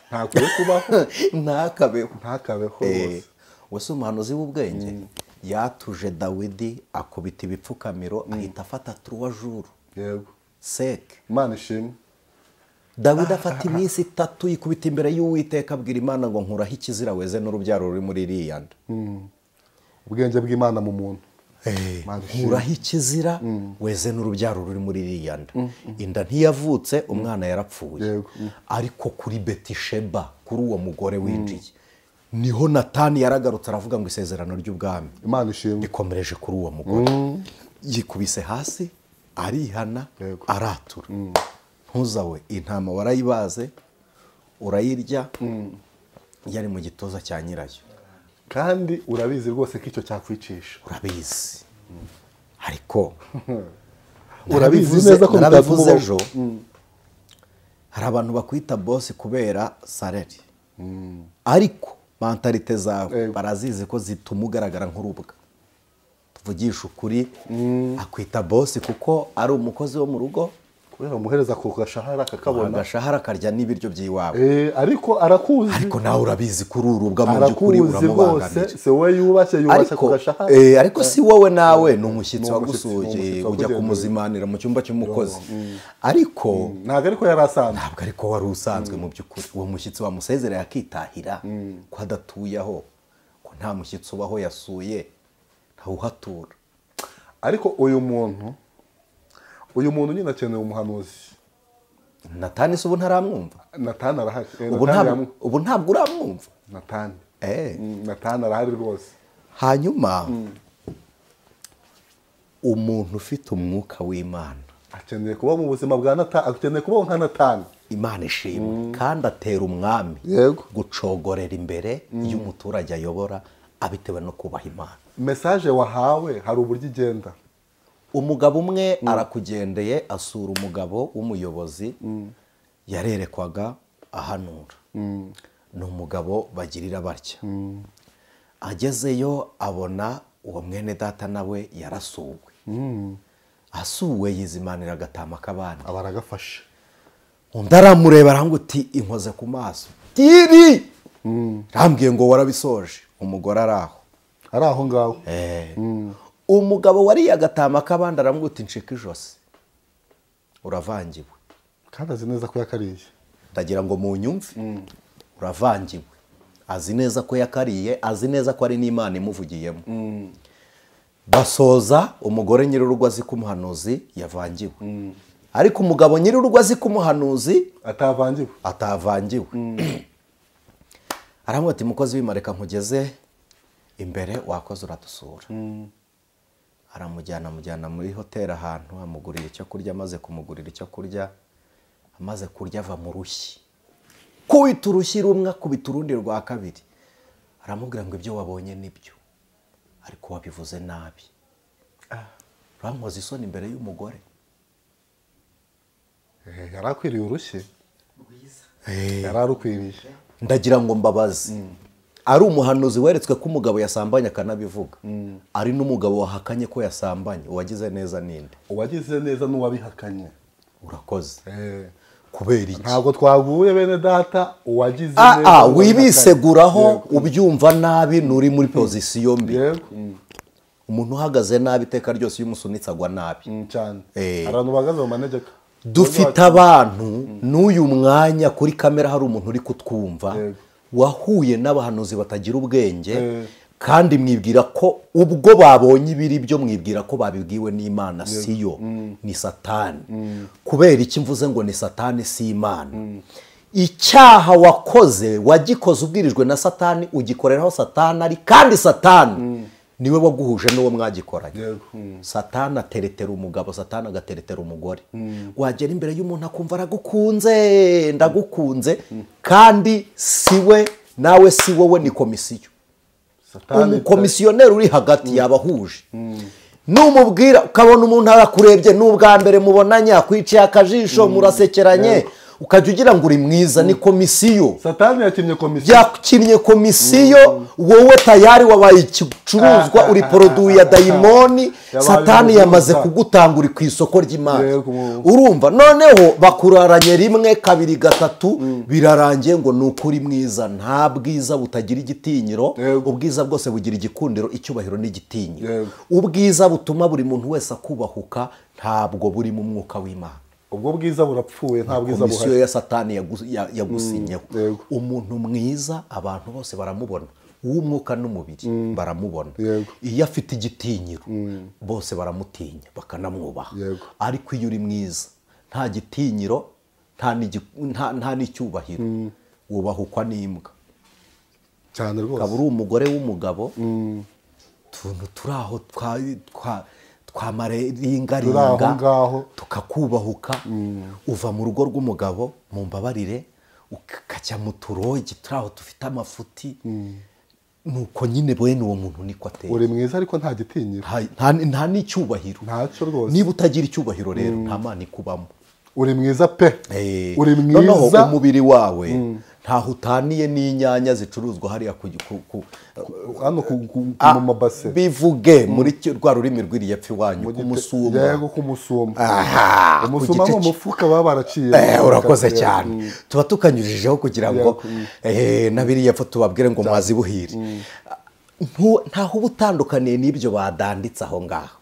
Ntakwiye kubaho. Ntakabeho. Ntakabeho rwose. Wese umuhanuzi w'ubwenge yatuje Dawidi akubita ibipfukamiro, ahita afata 3 jours. Yego. Seke. Imana ishimwe. Dawidi afata iminsi 3 yikubita imbere y'Uwiteka, abwira Imana ngo nkuraho ikizira weze n'urubyaro ruri muri iriya nda. Ubwenge bw'Imana mu muntu. Nkuraho ikizira weze n'urubyaro ruri muri iriya nda. Inda ntiyavutse, umwana yarapfuye. Ariko kuri Betisheba, kuri uwo mugore winjiye, niho Natani yaragarutse aravuga ngo isezerano ry'ubwami Imana ishimwe rikomereje kuri uwo mugore. Yikubise hasi arihana, aratura. Ntuzawe intama warayibaze urayirya, yari mu gituza cya nyirayo. Kandi urabizi rwose ko icyo cyakwicisha. Urabizi. Ariko urabizi neza ko narabivuze ejo. Hari abantu bakwita boss kubera salary. Ariko mentalite zawe barazizi ko zituma ugaragara nk'urubwa. Tuvugisha ukuri, akwita boss kuko ari umukozi wo mu rugo, kubera umuhereza ku gashahara akakabona, agashahara akarya n'ibiryo by'iwawe. Ariko arakuzi. Ariko nawe urabizi kuri urubwa mu by'ukuri uramubangamira. Se wowe yubashye ku gashahara. Ariko si wowe nawe ni umushyitsi wagusuye, ujya kumuzimanira mu cyumba cy'umukozi. Ariko ntabwo ariko yari asanzwe. Ntabwo ariko wari usanzwe mu by'ukuri. Uwo mushyitsi wamusezereye akitahira, ko adatuye aho, ko nta mushyitsi ubaho yasuye, ntawuhatura. Ariko uyu muntu nyine akeneye umuhanuzi. Natani se ubu ntaramwumva? Natani arahari. Ubu ntabwo uramwumva? Natani. Natani arahari rwose. Hanyuma umuntu ufite umwuka w'Imana akeneye kuba mu buzima bwa Natani, akeneye kubaho nka Natani. Imana ishimwe. Kandi atera umwami gucogorera imbere y'umuturage ayobora abitewe no kubaha Imana. Message wahawe hari uburyo igenda. Umugabo umwe arakugendeye asura umugabo w'umuyobozi, yarerekwaga ahanura. Ni umugabo bagirira batya. Agezeyo abona uwo mwene data nawe yarasuwe. Asuwe yizimanira agatama k'abandi. Abaragafashe. Undi aramureba arambwira uti inkoze ku maso. Tiri! Rambwiye ngo warabisoje. Umugore araho. Ari aho ngaho. Umugabo wariye agatama k'abandi aramubwira uti ncika ijosi, uravangiwe. Kandi azi neza ko yakariye. Ndagira ngo munyumve. Uravangiwe. Azi neza ko yakariye, azi neza ko ari n'Imana imuvugiyemo. Basoza umugore nyir'urugo azi ko umuhanuzi yavangiwe. Ariko umugabo nyir'urugo azi ko umuhanuzi atavangiwe. Atavangiwe. Aramubwira ati mukozi w'Imana reka nkugeze imbere, wakoze uradusura. Aramujyana, amujyana muri hoteli ahantu, amugurira icyo kurya. Amaze kumugurira icyo kurya, amaze kurya ava mu rushyi. Kubita urushyi rumwe, akubita urundi rwa kabiri. Aramubwira ngo ibyo wabonye nibyo, ariko wabivuze nabi. Urankoza isoni imbere y'umugore. Yarakwiriye urushyi. Yararukwiriye. Ndagira ngo mbabaze. Ari umuhanuzi weretswe ko umugabo yasambanye akanabivuga, ari n'umugabo wahakanye ko yasambanye, uwagize neza ninde? Uwagize neza n'uwabihakanye. Urakoze. Kubera iki? Ntabwo twaguye bene data, uwagize neza. Wibiseguraho ubyumva nabi, nuri muri position mbi. Umuntu uhagaze nabi iteka ryose iyo umusunitse agwa nabi. Cyane. Abantu bahagaze mu manegeka. Dufite abantu n'uyu mwanya kuri kamera hari umuntu uri kutwumva wahuye n'abahanuzi batagira ubwenge, kandi mwibwira ko ubwo babonye ibiri byo mwibwira ko babibwiwe n'Imana, siyo, ni Satani. Kubera iki mvuze ngo ni Satani si Imana? Icyaha wakoze wagikoze ubwirijwe na Satani, ugikoreraho Satani ari, kandi Satani niwe waguhuje n'uwo mwagikoranye. Satani ateretera umugabo, Satani agateretera umugore. Wagera imbere y'umuntu akumva aragukunze, ndagukunze, kandi siwe nawe si wowe, ni komisiyo. Umukomisiyoneri uri hagati yabahuje. Numubwira ukabona umuntu arakurebye, n'ubwa mbere mubonanye akwiciye akajisho, murasekeranye, Ukajya ugira ngo uri mwiza, ni komisiyo. Satani yakinnye komisiyo. Yakinnye komisiyo, wowe tayari wabaye igicuruzwa, uri produit ya dayimoni, Satani yamaze kugutanga uri ku isoko ry'imari. Urumva noneho bakuraranye rimwe kabiri gatatu birarangiye ngo nukuri mwiza. Nta bwiza butagira igitinyiro, ubwiza bwose bugira igikundiro, icyubahiro n'igitinyiro. Ubwiza butuma buri muntu wese akubahuka ntabwo buri mu mwuka w'Imana. Ubwo bwiza burapfuye, nta bwiza buhari. Komisiyo ya Satani yagusinyeho. Umuntu mwiza abantu bose baramubona, uw'umwuka n'umubiri baramubona. Iyo afite igitinyiro bose baramutinya bakanamwubaha. Ariko iyo uri mwiza nta gitinyiro, nta n'icyubahiro, wubahukwa n'imbwa cyane rwose. Ukaba uri umugore w'umugabo, utuntu turi aho twamaringaringa tukakubahuka, uva mu rugo rw'umugabo mumbabarire ukajya mu turogi turi aho dufite amafuti. Nuko nyine bene uwo muntu niko ateye. Uri mwiza ariko nta gitinyiro, nta n'icyubahiro, ntacyo rwose. Niba utagira icyubahiro rero nta mana ikubamo. Uri mwiza pe, uri mwiza. Noneho umubiri wawe ntaho utaniye n'inyanya zicuruzwa hariya hano mu mabase. Bivuge muri rwa rurimi rw'iriya pfi wanyu kumusumba. Yego, kumusumba. Umusumba mu mufuka baba baraciye. Urakoze cyane. Tuba tukanyujijeho kugira ngo nabiriya pfa tubabwire ngo mwazibuhire. Ntaho uba utandukaniye n'ibyo badanditse aho ngaho.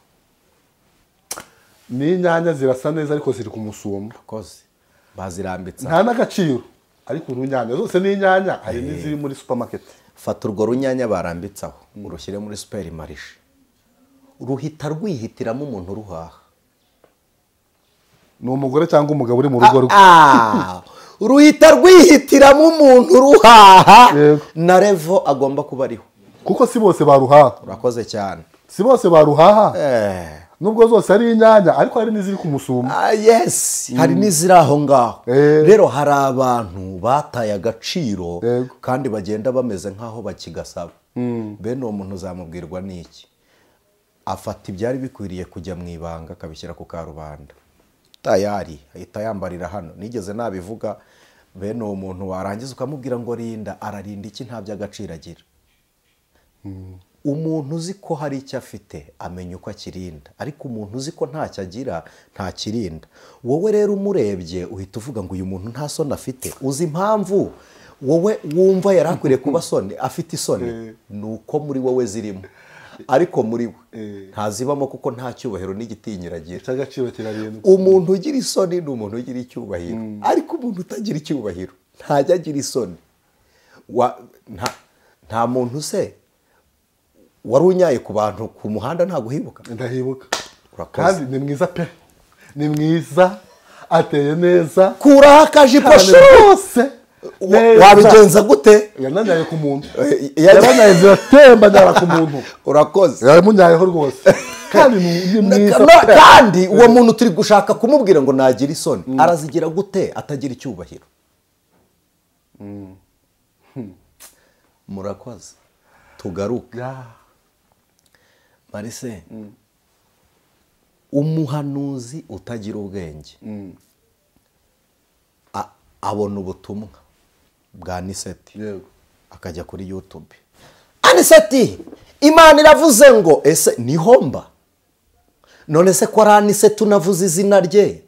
N'inyanya zirasa neza ariko ziri kumusumba. Urakoze. Bazirambitse. Nta n'agaciro. Ariko urunyanya zose ni inyanya, hari n'iziri muri supermarket. Fata urwo runyanya barambitse aho, urushyire muri supermarché, ruhita rwihitiramo umuntu ruhaha. Ni umugore cyangwa umugabo uri mu rugo rwe. Ruhita rwihitiramo umuntu ruhaha na revo agomba kuba ariho. Kuko si bose baruhaha. Urakoze cyane. Si bose baruhaha. Nubwo zose ari inyanya ariko hari n'iziri kumusumba. Yes, hari n'iziri aho ngaho. Rero hari abantu bataye agaciro kandi bagenda bameze nkaho bakigasaba. Bene uwo muntu uzamubwirwa n'iki? Afata ibyari bikwiriye kujya mu ibanga akabishyira ku karubanda. Tayari ahita yambarira hano. Nigeze nabivuga, bene uwo muntu warangiza ukamubwira ngo rinda, ararinda iki? Nta by'agaciro agira. Umuntu uzi ko hari icyo afite amenya uko akirinda, ariko umuntu uzi ko ntacyo agira ntakirinda. Wowe rero umurebye uhita uvuga ngo uyu muntu nta soni afite. Uzi impamvu wowe wumva yari akwiriye kuba soni afite isoni? Ni uko muri wowe zirimo, ariko muri we ntazibamo kuko nta cyubahiro n'igitinyiro agira. Icy'agaciro kirarindwa. Umuntu ugira isoni ni umuntu ugira icyubahiro, ariko umuntu utagira icyubahiro ntajya agira isoni. Nta muntu se wari unyaye ku bantu ku muhanda ntago uhibuka? Ndahibuka. Kandi ni mwiza pe, ni mwiza, ateye neza. Kuraho akajipo shose. Wabigenza gute? Yananyaye ku muntu. Yananyaye ziratemba nyara ku muntu. Urakoze. Yamunyayeho rwose. Kandi ni mwiza. Kandi uwo muntu turi gushaka kumubwira ngo nagira isoni, arazigira gute atagira icyubahiro? Murakoze. Tugaruke. Marise, umuhanuzi utagira ubwenge abona ubutumwa bwa Aniseti akajya kuri YouTube. Aniseti, Imana iravuze ngo ese nihomba? None se ko ari Aniseti unavuze izina rye,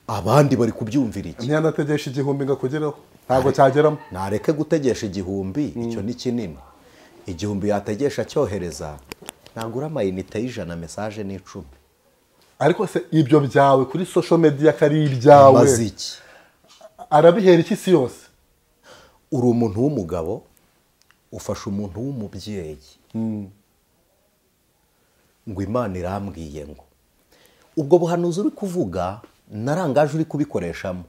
abandi bari kubyumvira iki? Ntiyanategesha igihumbi ngo akugeraho, ntabwo cyageramo. Nareke gutegesha igihumbi, icyo ni kinini. Igihumbi yategesha cyohereza nagura amayinite y'ijana, message ni 10. Ariko se ibyo byawe kuri social media kari ibyawe maziki arabihera iki si yose? Uri umuntu w'umugabo ufasha umuntu w'umubyeyi ngo Imana irambwiye ngo ubwo buhanuzi uri kuvuga narangaje uri kubikoreshamo.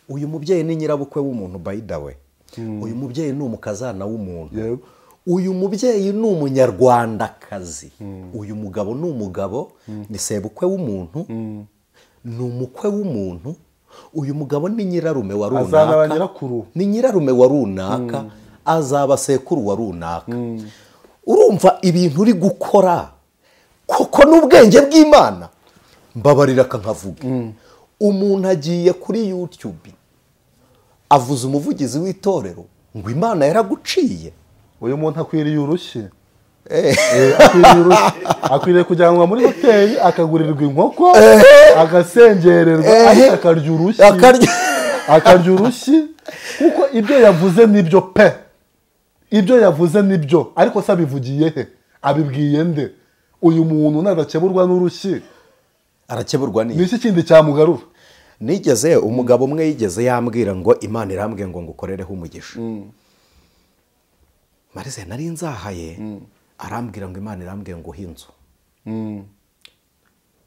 Uyu mubyeyi ni nyirabukwe w'umuntu, by the way. Uyu mubyeyi ni umukazana w'umuntu. Uyu mubyeyi ni umunyarwandakazi. Uyu mugabo ni umugabo, ni sebukwe w'umuntu, ni umukwe w'umuntu. Uyu mugabo ni nyirarume wa runaka, ni nyirarume wa runaka, azaba sekuru wa runaka. Urumva ibintu uri gukora koko n'ubwenge bw'Imana? Mbabarira kankavuga. Umuntu agiye kuri YouTube Avuze umuvugizi w'itorero ngo Imana yaraguciye. Uyu muntu akwiriye urushyi. Akwiriye kujyanwa muri hoteli akagurirwa inkoko, agasengererwa, ariko akarya urushyi. Akarya urushyi kuko ibyo yavuze nibyo pe. Ibyo yavuze nibyo, ariko se abivugiye he? Abibwiye nde? Uyu muntu nadakeburwa n'urushyi arakeburwa ni iki kindi cyamugarura? Nigeze umugabo umwe yigeze yambwira ngo Imana irambwiye ngo ngukorereho umugisha. Marize nari nzahaye, arambwira ngo Imana irambwiye ngo uhe inzu.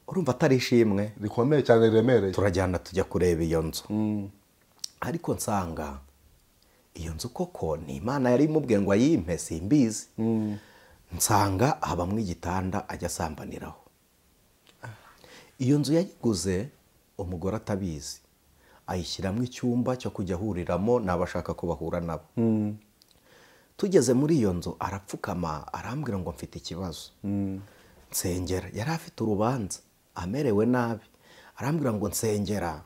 Urumva atari ishimwe rikomeye cyane riremereye. Turajyana tujya kureba iyo nzu. Ariko nsanga iyo nzu koko ni Imana yari imubwiye ngo ayimpe, simbizi. Nsanga habamwe igitanda ajya asambaniraho. Iyo nzu yayiguze umugore atabizi, ayishyiramo icyumba cyo kujya ahuriramo n'abashaka ko bahura nabo. Tugeze muri iyo nzu arapfukama arambwira ngo mfite ikibazo. Nsengera, yari afite urubanza amerewe nabi, arambwira ngo nsengera,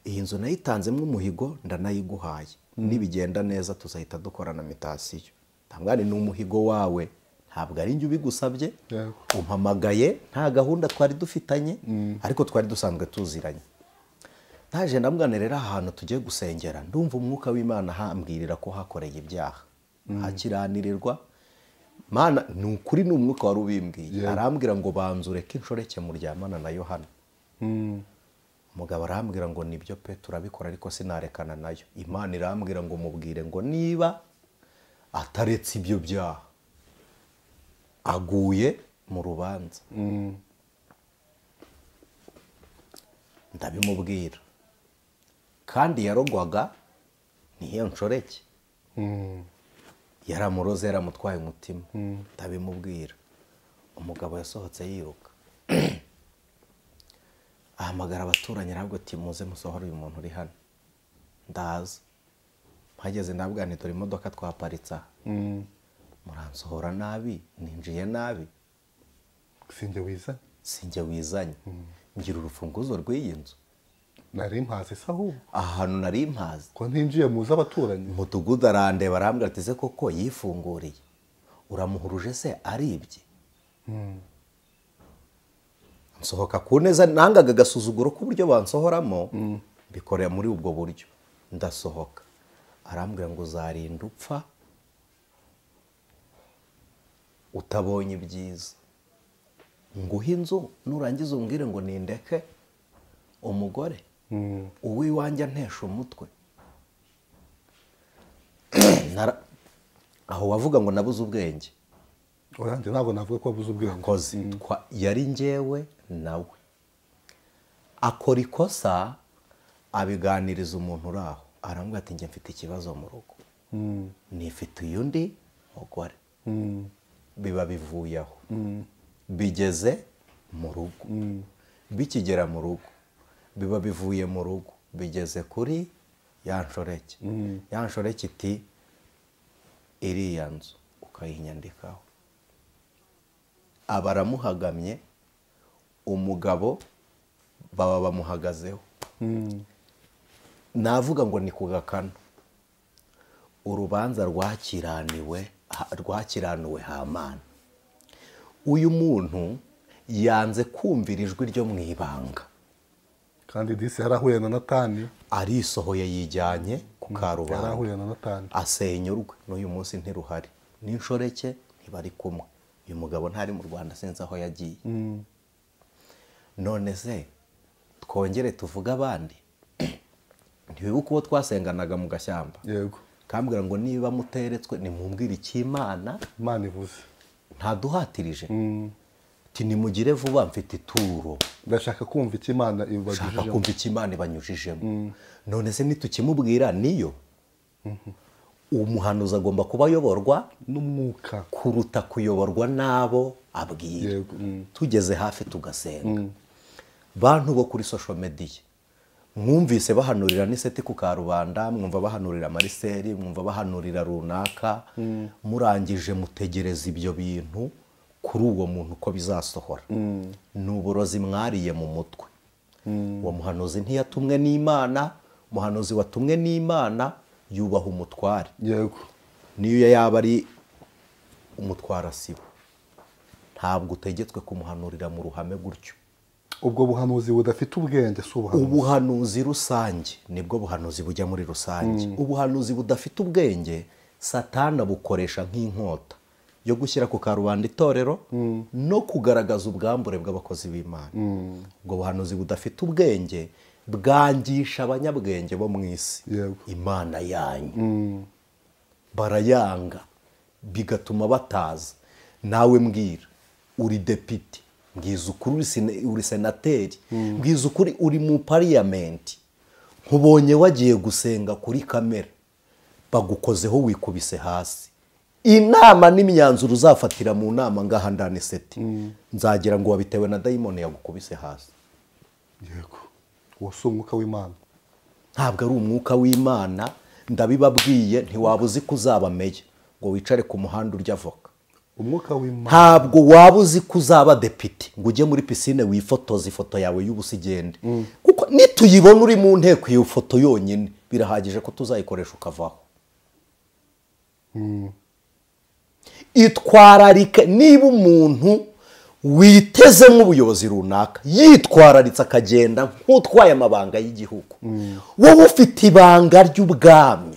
iyi nzu nayitanzemo umuhigo ndanayiguhaye, nibigenda neza tuzahita dukorana mitasiyo. Ndamwani ni umuhigo wawe, ntabwo ari njye ubigusabye, umpamagaye nta gahunda twari dufitanye, ariko twari dusanzwe tuziranye. Naje ndamwana rero ahantu tugiye gusengera, ndumva umwuka w'Imana hambwirira ko hakoreye ibyaha, hakiranirirwa. Mana ni ukuri ni umwuka wari ubimbwiye. Arambwira ngo banzureke inshoreke muryamana na Yohana. Umugabo arambwira ngo nibyo pe turabikora ariko sinarekana nayo. Imana irambwira ngo mubwire ngo niba ataretse ibyo byaha aguye mu rubanza. Ndabimubwira. Kandi yarogwaga niyo nshoreke. Yaramuroze yaramutwaye umutima. Ndabimubwira. Umugabo yasohotse yiruka. Ahamagara abaturanyi arabwo ati muze musohore uyu muntu uri hano. Ndaza. Mpageze ndabwira nti dore imodoka twaparitse aha. Muransohora nabi, ninjiye nabi. Sinjye wizanye. Sinjye wizanye. Ngira urufunguzo rw'iyi nzu. Nari mpazi se ahubwo? Ahantu nari mpazi. Ko ntinjiye muzi abaturanyi. Mudugudu arandeba arambwira ati se koko yifunguriye. Uramuhuruje se aribye? Nsohoka ku neza, nangaga agasuzuguro k'uburyo bansohoramo, bikorera muri ubwo buryo. Ndasohoka. Arambwira ngo uzarinda upfa utabonye ibyiza. Nguhe inzu nurangiza umbwire ngo nindeke umugore. Uwiwanjye antesha umutwe. Aho wavuga ngo nabuze ubwenge. Oyanjye ntabwo navuga ko wabuze ubwenge. Kozi yari njyewe nawe. Akora ikosa abiganiriza umuntu uri aho. Arambwira ati njye mfite ikibazo mu rugo. Nifite undi mugore. Biba bivuye aho. Bigeze mu rugo. Bikigera mu rugo. Biba bivuye mu rugo. Bigeze kuri ya nshoreke. Ya nshoreke iti iriya nzu ukayinyandikaho. Abaramuhagamye, umugabo baba bamuhagazeho. Navuga ngo ni kugakana. Urubanza rwakiraniwe, rwakiranuwe Hamana. Uyu muntu yanze kumvira ijwi ryo mu ibanga. Kandi disi yarahuye na Natani. Arisohoye yijyanye ku karubanda. Yarahuye na Natani. Asenyurwe n'uyu munsi ntiruhari. N'inshoreke ntibari kumwe. Uyu mugabo ntari mu Rwanda sinzi aho yagiye. None se twongere tuvuge abandi? Ntiwibuka uwo twasenganaga mu gashyamba? Yego. Kambwira ngo niba muteretswe nimumbwire icyo Imana ivuze. Ntaduhatirije. Ati nimugire vuba mfite ituro. Ndashaka kumva icyo Imana ibanyujijemo. Shaka kumva icyo Imana ibanyujijemo. None se nitukimubwira niyo? Umuhanuzi agomba kuba ayoborwa n'umwuka kuruta kuyoborwa n'abo abwira. Tugeze hafi tugasenga. Bantu bo kuri social media mwumvise bahanurira n'iseti ku karubanda, mwumva bahanurira Mariseli, mwumva bahanurira runaka, murangije mutegereza ibyo bintu kuri uwo muntu ko bizasohora. Ni uburozi mwariye mu mutwe. Uwo muhanuzi ntiyatumwe n'Imana, Umuhanuzi watumwe n'Imana yubaha umutware. Yego. Niyo yaba ari umutwara sibo, ntabwo utegetswe kumuhanurira mu ruhame gutyo. Ubwo buhanuzi budafite ubwenge si ubuhanuzi. Ubuhanuzi rusange nibwo buhanuzi bujya muri rusange. Ubuhanuzi budafite ubwenge Satani bukoresha nk'inkota yo gushyira ku karubanda itorero no kugaragaza ubwambure bw'abakozi b'Imana. Ubwo buhanuzi budafite ubwenge bwangisha abanyabwenge bo mu isi Imana yanyu. Barayanga bigatuma bataza. Nawe mbwira, uri depite, mbwiza ukuri uri senateri, mbwiza ukuri uri mu parliament, nkubonye wagiye gusenga kuri kamera bagukozeho wikubise hasi. Inama n'imyanzuro uzafatira mu nama ngaha ndani seti, nzagira ngo wabitewe na dayimoni yagukubise hasi. Yego, uwo si umwuka w'Imana. Ntabwo ari umwuka w'Imana, ndabibabwiye. Ntiwaba uzi ko uzaba meya ngo wicare ku muhanda urya avoka. Umwuka w'Imana. Ntabwo waba uzi ko uzaba depite ngo ujye muri pisine wifotoze ifoto yawe y'ubusigende, kuko nituyibona uri mu nteko iyo foto yonyine birahagije ko tuzayikoresha ukavaho. Itwararike. Niba umuntu witezemo ubuyobozi runaka yitwararitse akagenda nk'utwaye amabanga y'igihugu, wowe ufite ibanga ry'ubwami,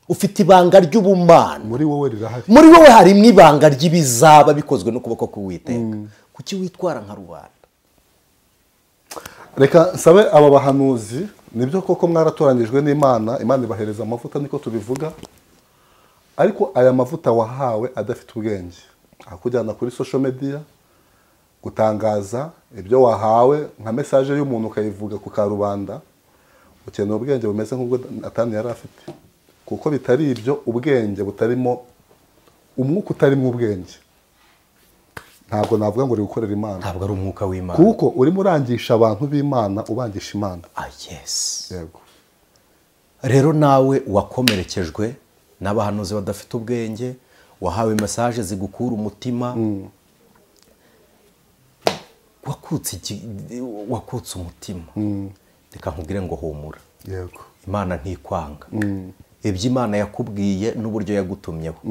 ufite ibanga ry'ubumana muri wowe rirahari, muri wowe harimo ibanga ry'ibizaba bikozwe n'ukuboko k'Uwiteka. Kuki witwara nka rubanda? Reka nsabe aba bahanuzi, nibyo koko mwaratoranyijwe n'Imana, Imana ibahereza amavuta niko tubivuga, ariko aya mavuta wahawe adafite ubwenge akujyana kuri social media gutangaza ibyo wahawe nka message y'umuntu ukayivuga ku karubanda, ukeneye ubwenge bumeze nk'ubwo Natani yari afite. Kuko bitari ibyo, ubwenge butarimo umwuka utarimo ubwenge ntabwo navuga ngo uri gukorera Imana, ntabwo ari umwuka w'Imana, kuko urimo urangisha abantu b'Imana ubangisha Imana. Yes. Yego. Rero nawe wakomerekejwe n'abahanuzi badafite ubwenge, wahawe message zigukura umutima, wakutse umutima. Reka nkubwire ngo humura. Yego. Imana ntikwanga. Ibyo Imana yakubwiye n'uburyo yagutumyeho.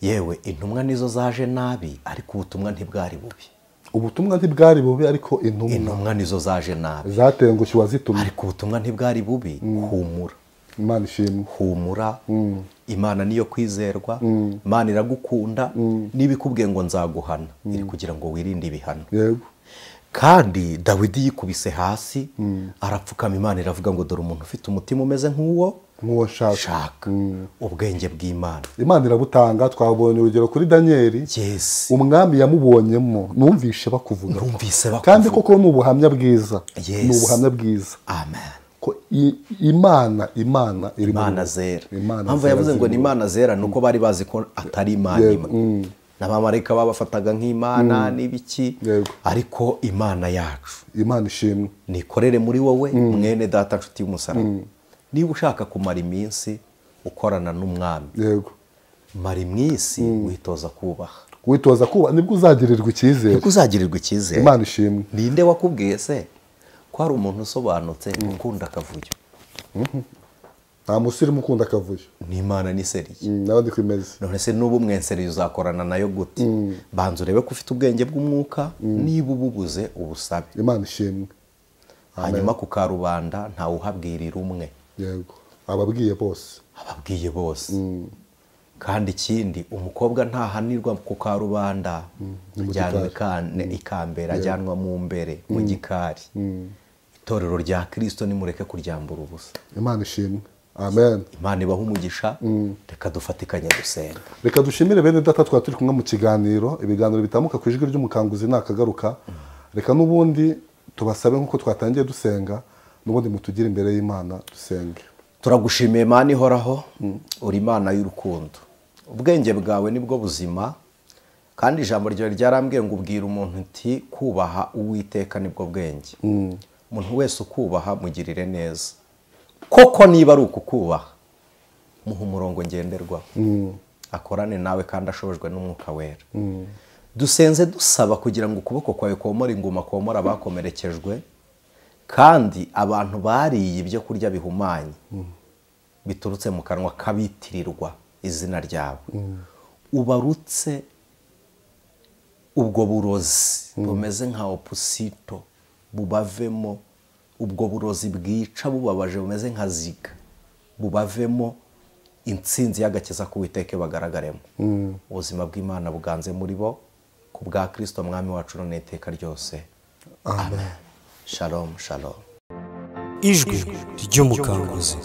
Yewe intumwa nizo zaje nabi, ariko ubutumwa ntibwari bubi. Ubutumwa ntibwari bubi, ariko intumwa nizo zaje nabi, zatengushye uwazitumye, ariko ubutumwa ntibwari bubi. Humura. Imana ishimwe. Humura. Imana niyo kwizerwa. Imana iragukunda. Niba ikubwiye ngo nzaguhana, iri kugira ngo wirinde ibihano. Yego. Kandi Dawidi yikubise hasi arapfukama, Imana iravuga ngo dore umuntu ufite umutima umeze nk'uwo shaka. Ubwenge bw'Imana Imana irabutanga. Twabonye urugero kuri Danieli. Yes. Umwami yamubonyemo, numvishe bakuvuga, kandi koko ni ubuhamya bwiza. Ni ubuhamya bwiza. Amen. Ko Imana iri Imana zera. Mpamvu yavuze ngo ni Imana zera nuko bari bazi ko atari Imana imwe. N'abamarayika babafataga nk'Imana n'ibiki, ariko Imana yacu, Imana ishimwe, nikorere muri wowe mwene data nshuti y'umusaraba. Niba ushaka kumara iminsi ukorana n'umwami, yego, mara iminsi witoza kubaha. Witoza kubaha nibwo uzagirirwa icyizere. Nibwo uzagirirwa icyizere. Imana ishimwe. Ninde wakubwiye se ko hari umuntu usobanutse ukunda akavuyo? Nta musirimu ukunda akavuyo. Ni Imana ni seriye. Nawe ndikwimeze. None se n'ubu mwenseriye uzakorana nayo gute? Banza urebe ko ufite ubwenge bw'umwuka, niba ububuze ubusabe. Imana ishimwe. Hanyuma ku karubanda ntawe uhabwirira umwe. Yego, ababwiye bose. Ababwiye bose. Kandi ikindi, umukobwa ntahanirwa ku karubanda, ajyanwa ikambere, ajyanwa mu mbere mu gikari. Itorero rya Kristo nimureke kuryambura ubusa. Imana ishimwe. Amen. Imana ibahe umugisha. Reka dufatikanye dusenga. Reka dushimire bene data twa turi kumwe mu kiganiro, ibiganiro bitamuka ku ijwi ry'umukanguzi nakagaruka. Reka n'ubundi tubasabe nkuko twatangiye dusenga, n'ubundi mutugire imbere y'Imana dusenge. Turagushimiye Imana ihoraho, uri Imana y'urukundo. Ubwenge bwawe nibwo buzima, kandi ijambo ryawe ryarambwiye ngo ubwira umuntu uti kubaha Uwiteka nibwo bwenge. Umuntu wese ukubaha mugirire neza. Koko niba ari ukukubaha, muha umurongo ngenderwaho, akorane nawe kandi ashobojwe n'umwuka wera. Dusenze dusaba kugira ngo ukuboko kwawe komora inguma, komora abakomerekejwe Kandi abantu bariye ibyo kurya bihumanye biturutse mu kanwa kabitirirwa izina ryawe, ubarutse ubwo burozi bumeze nka opusito bubavemo, ubwo burozi bwica bubabaje bumeze nka ziga bubavemo, intsinzi y'agakiza k'Uwiteka bagaragaremo. Ubuzima bw'Imana buganze muri bo ku bwa Kristo mwami wacu none iteka ryose. Amen. Shalom, shalom. Ijwi ry'umukanguzi.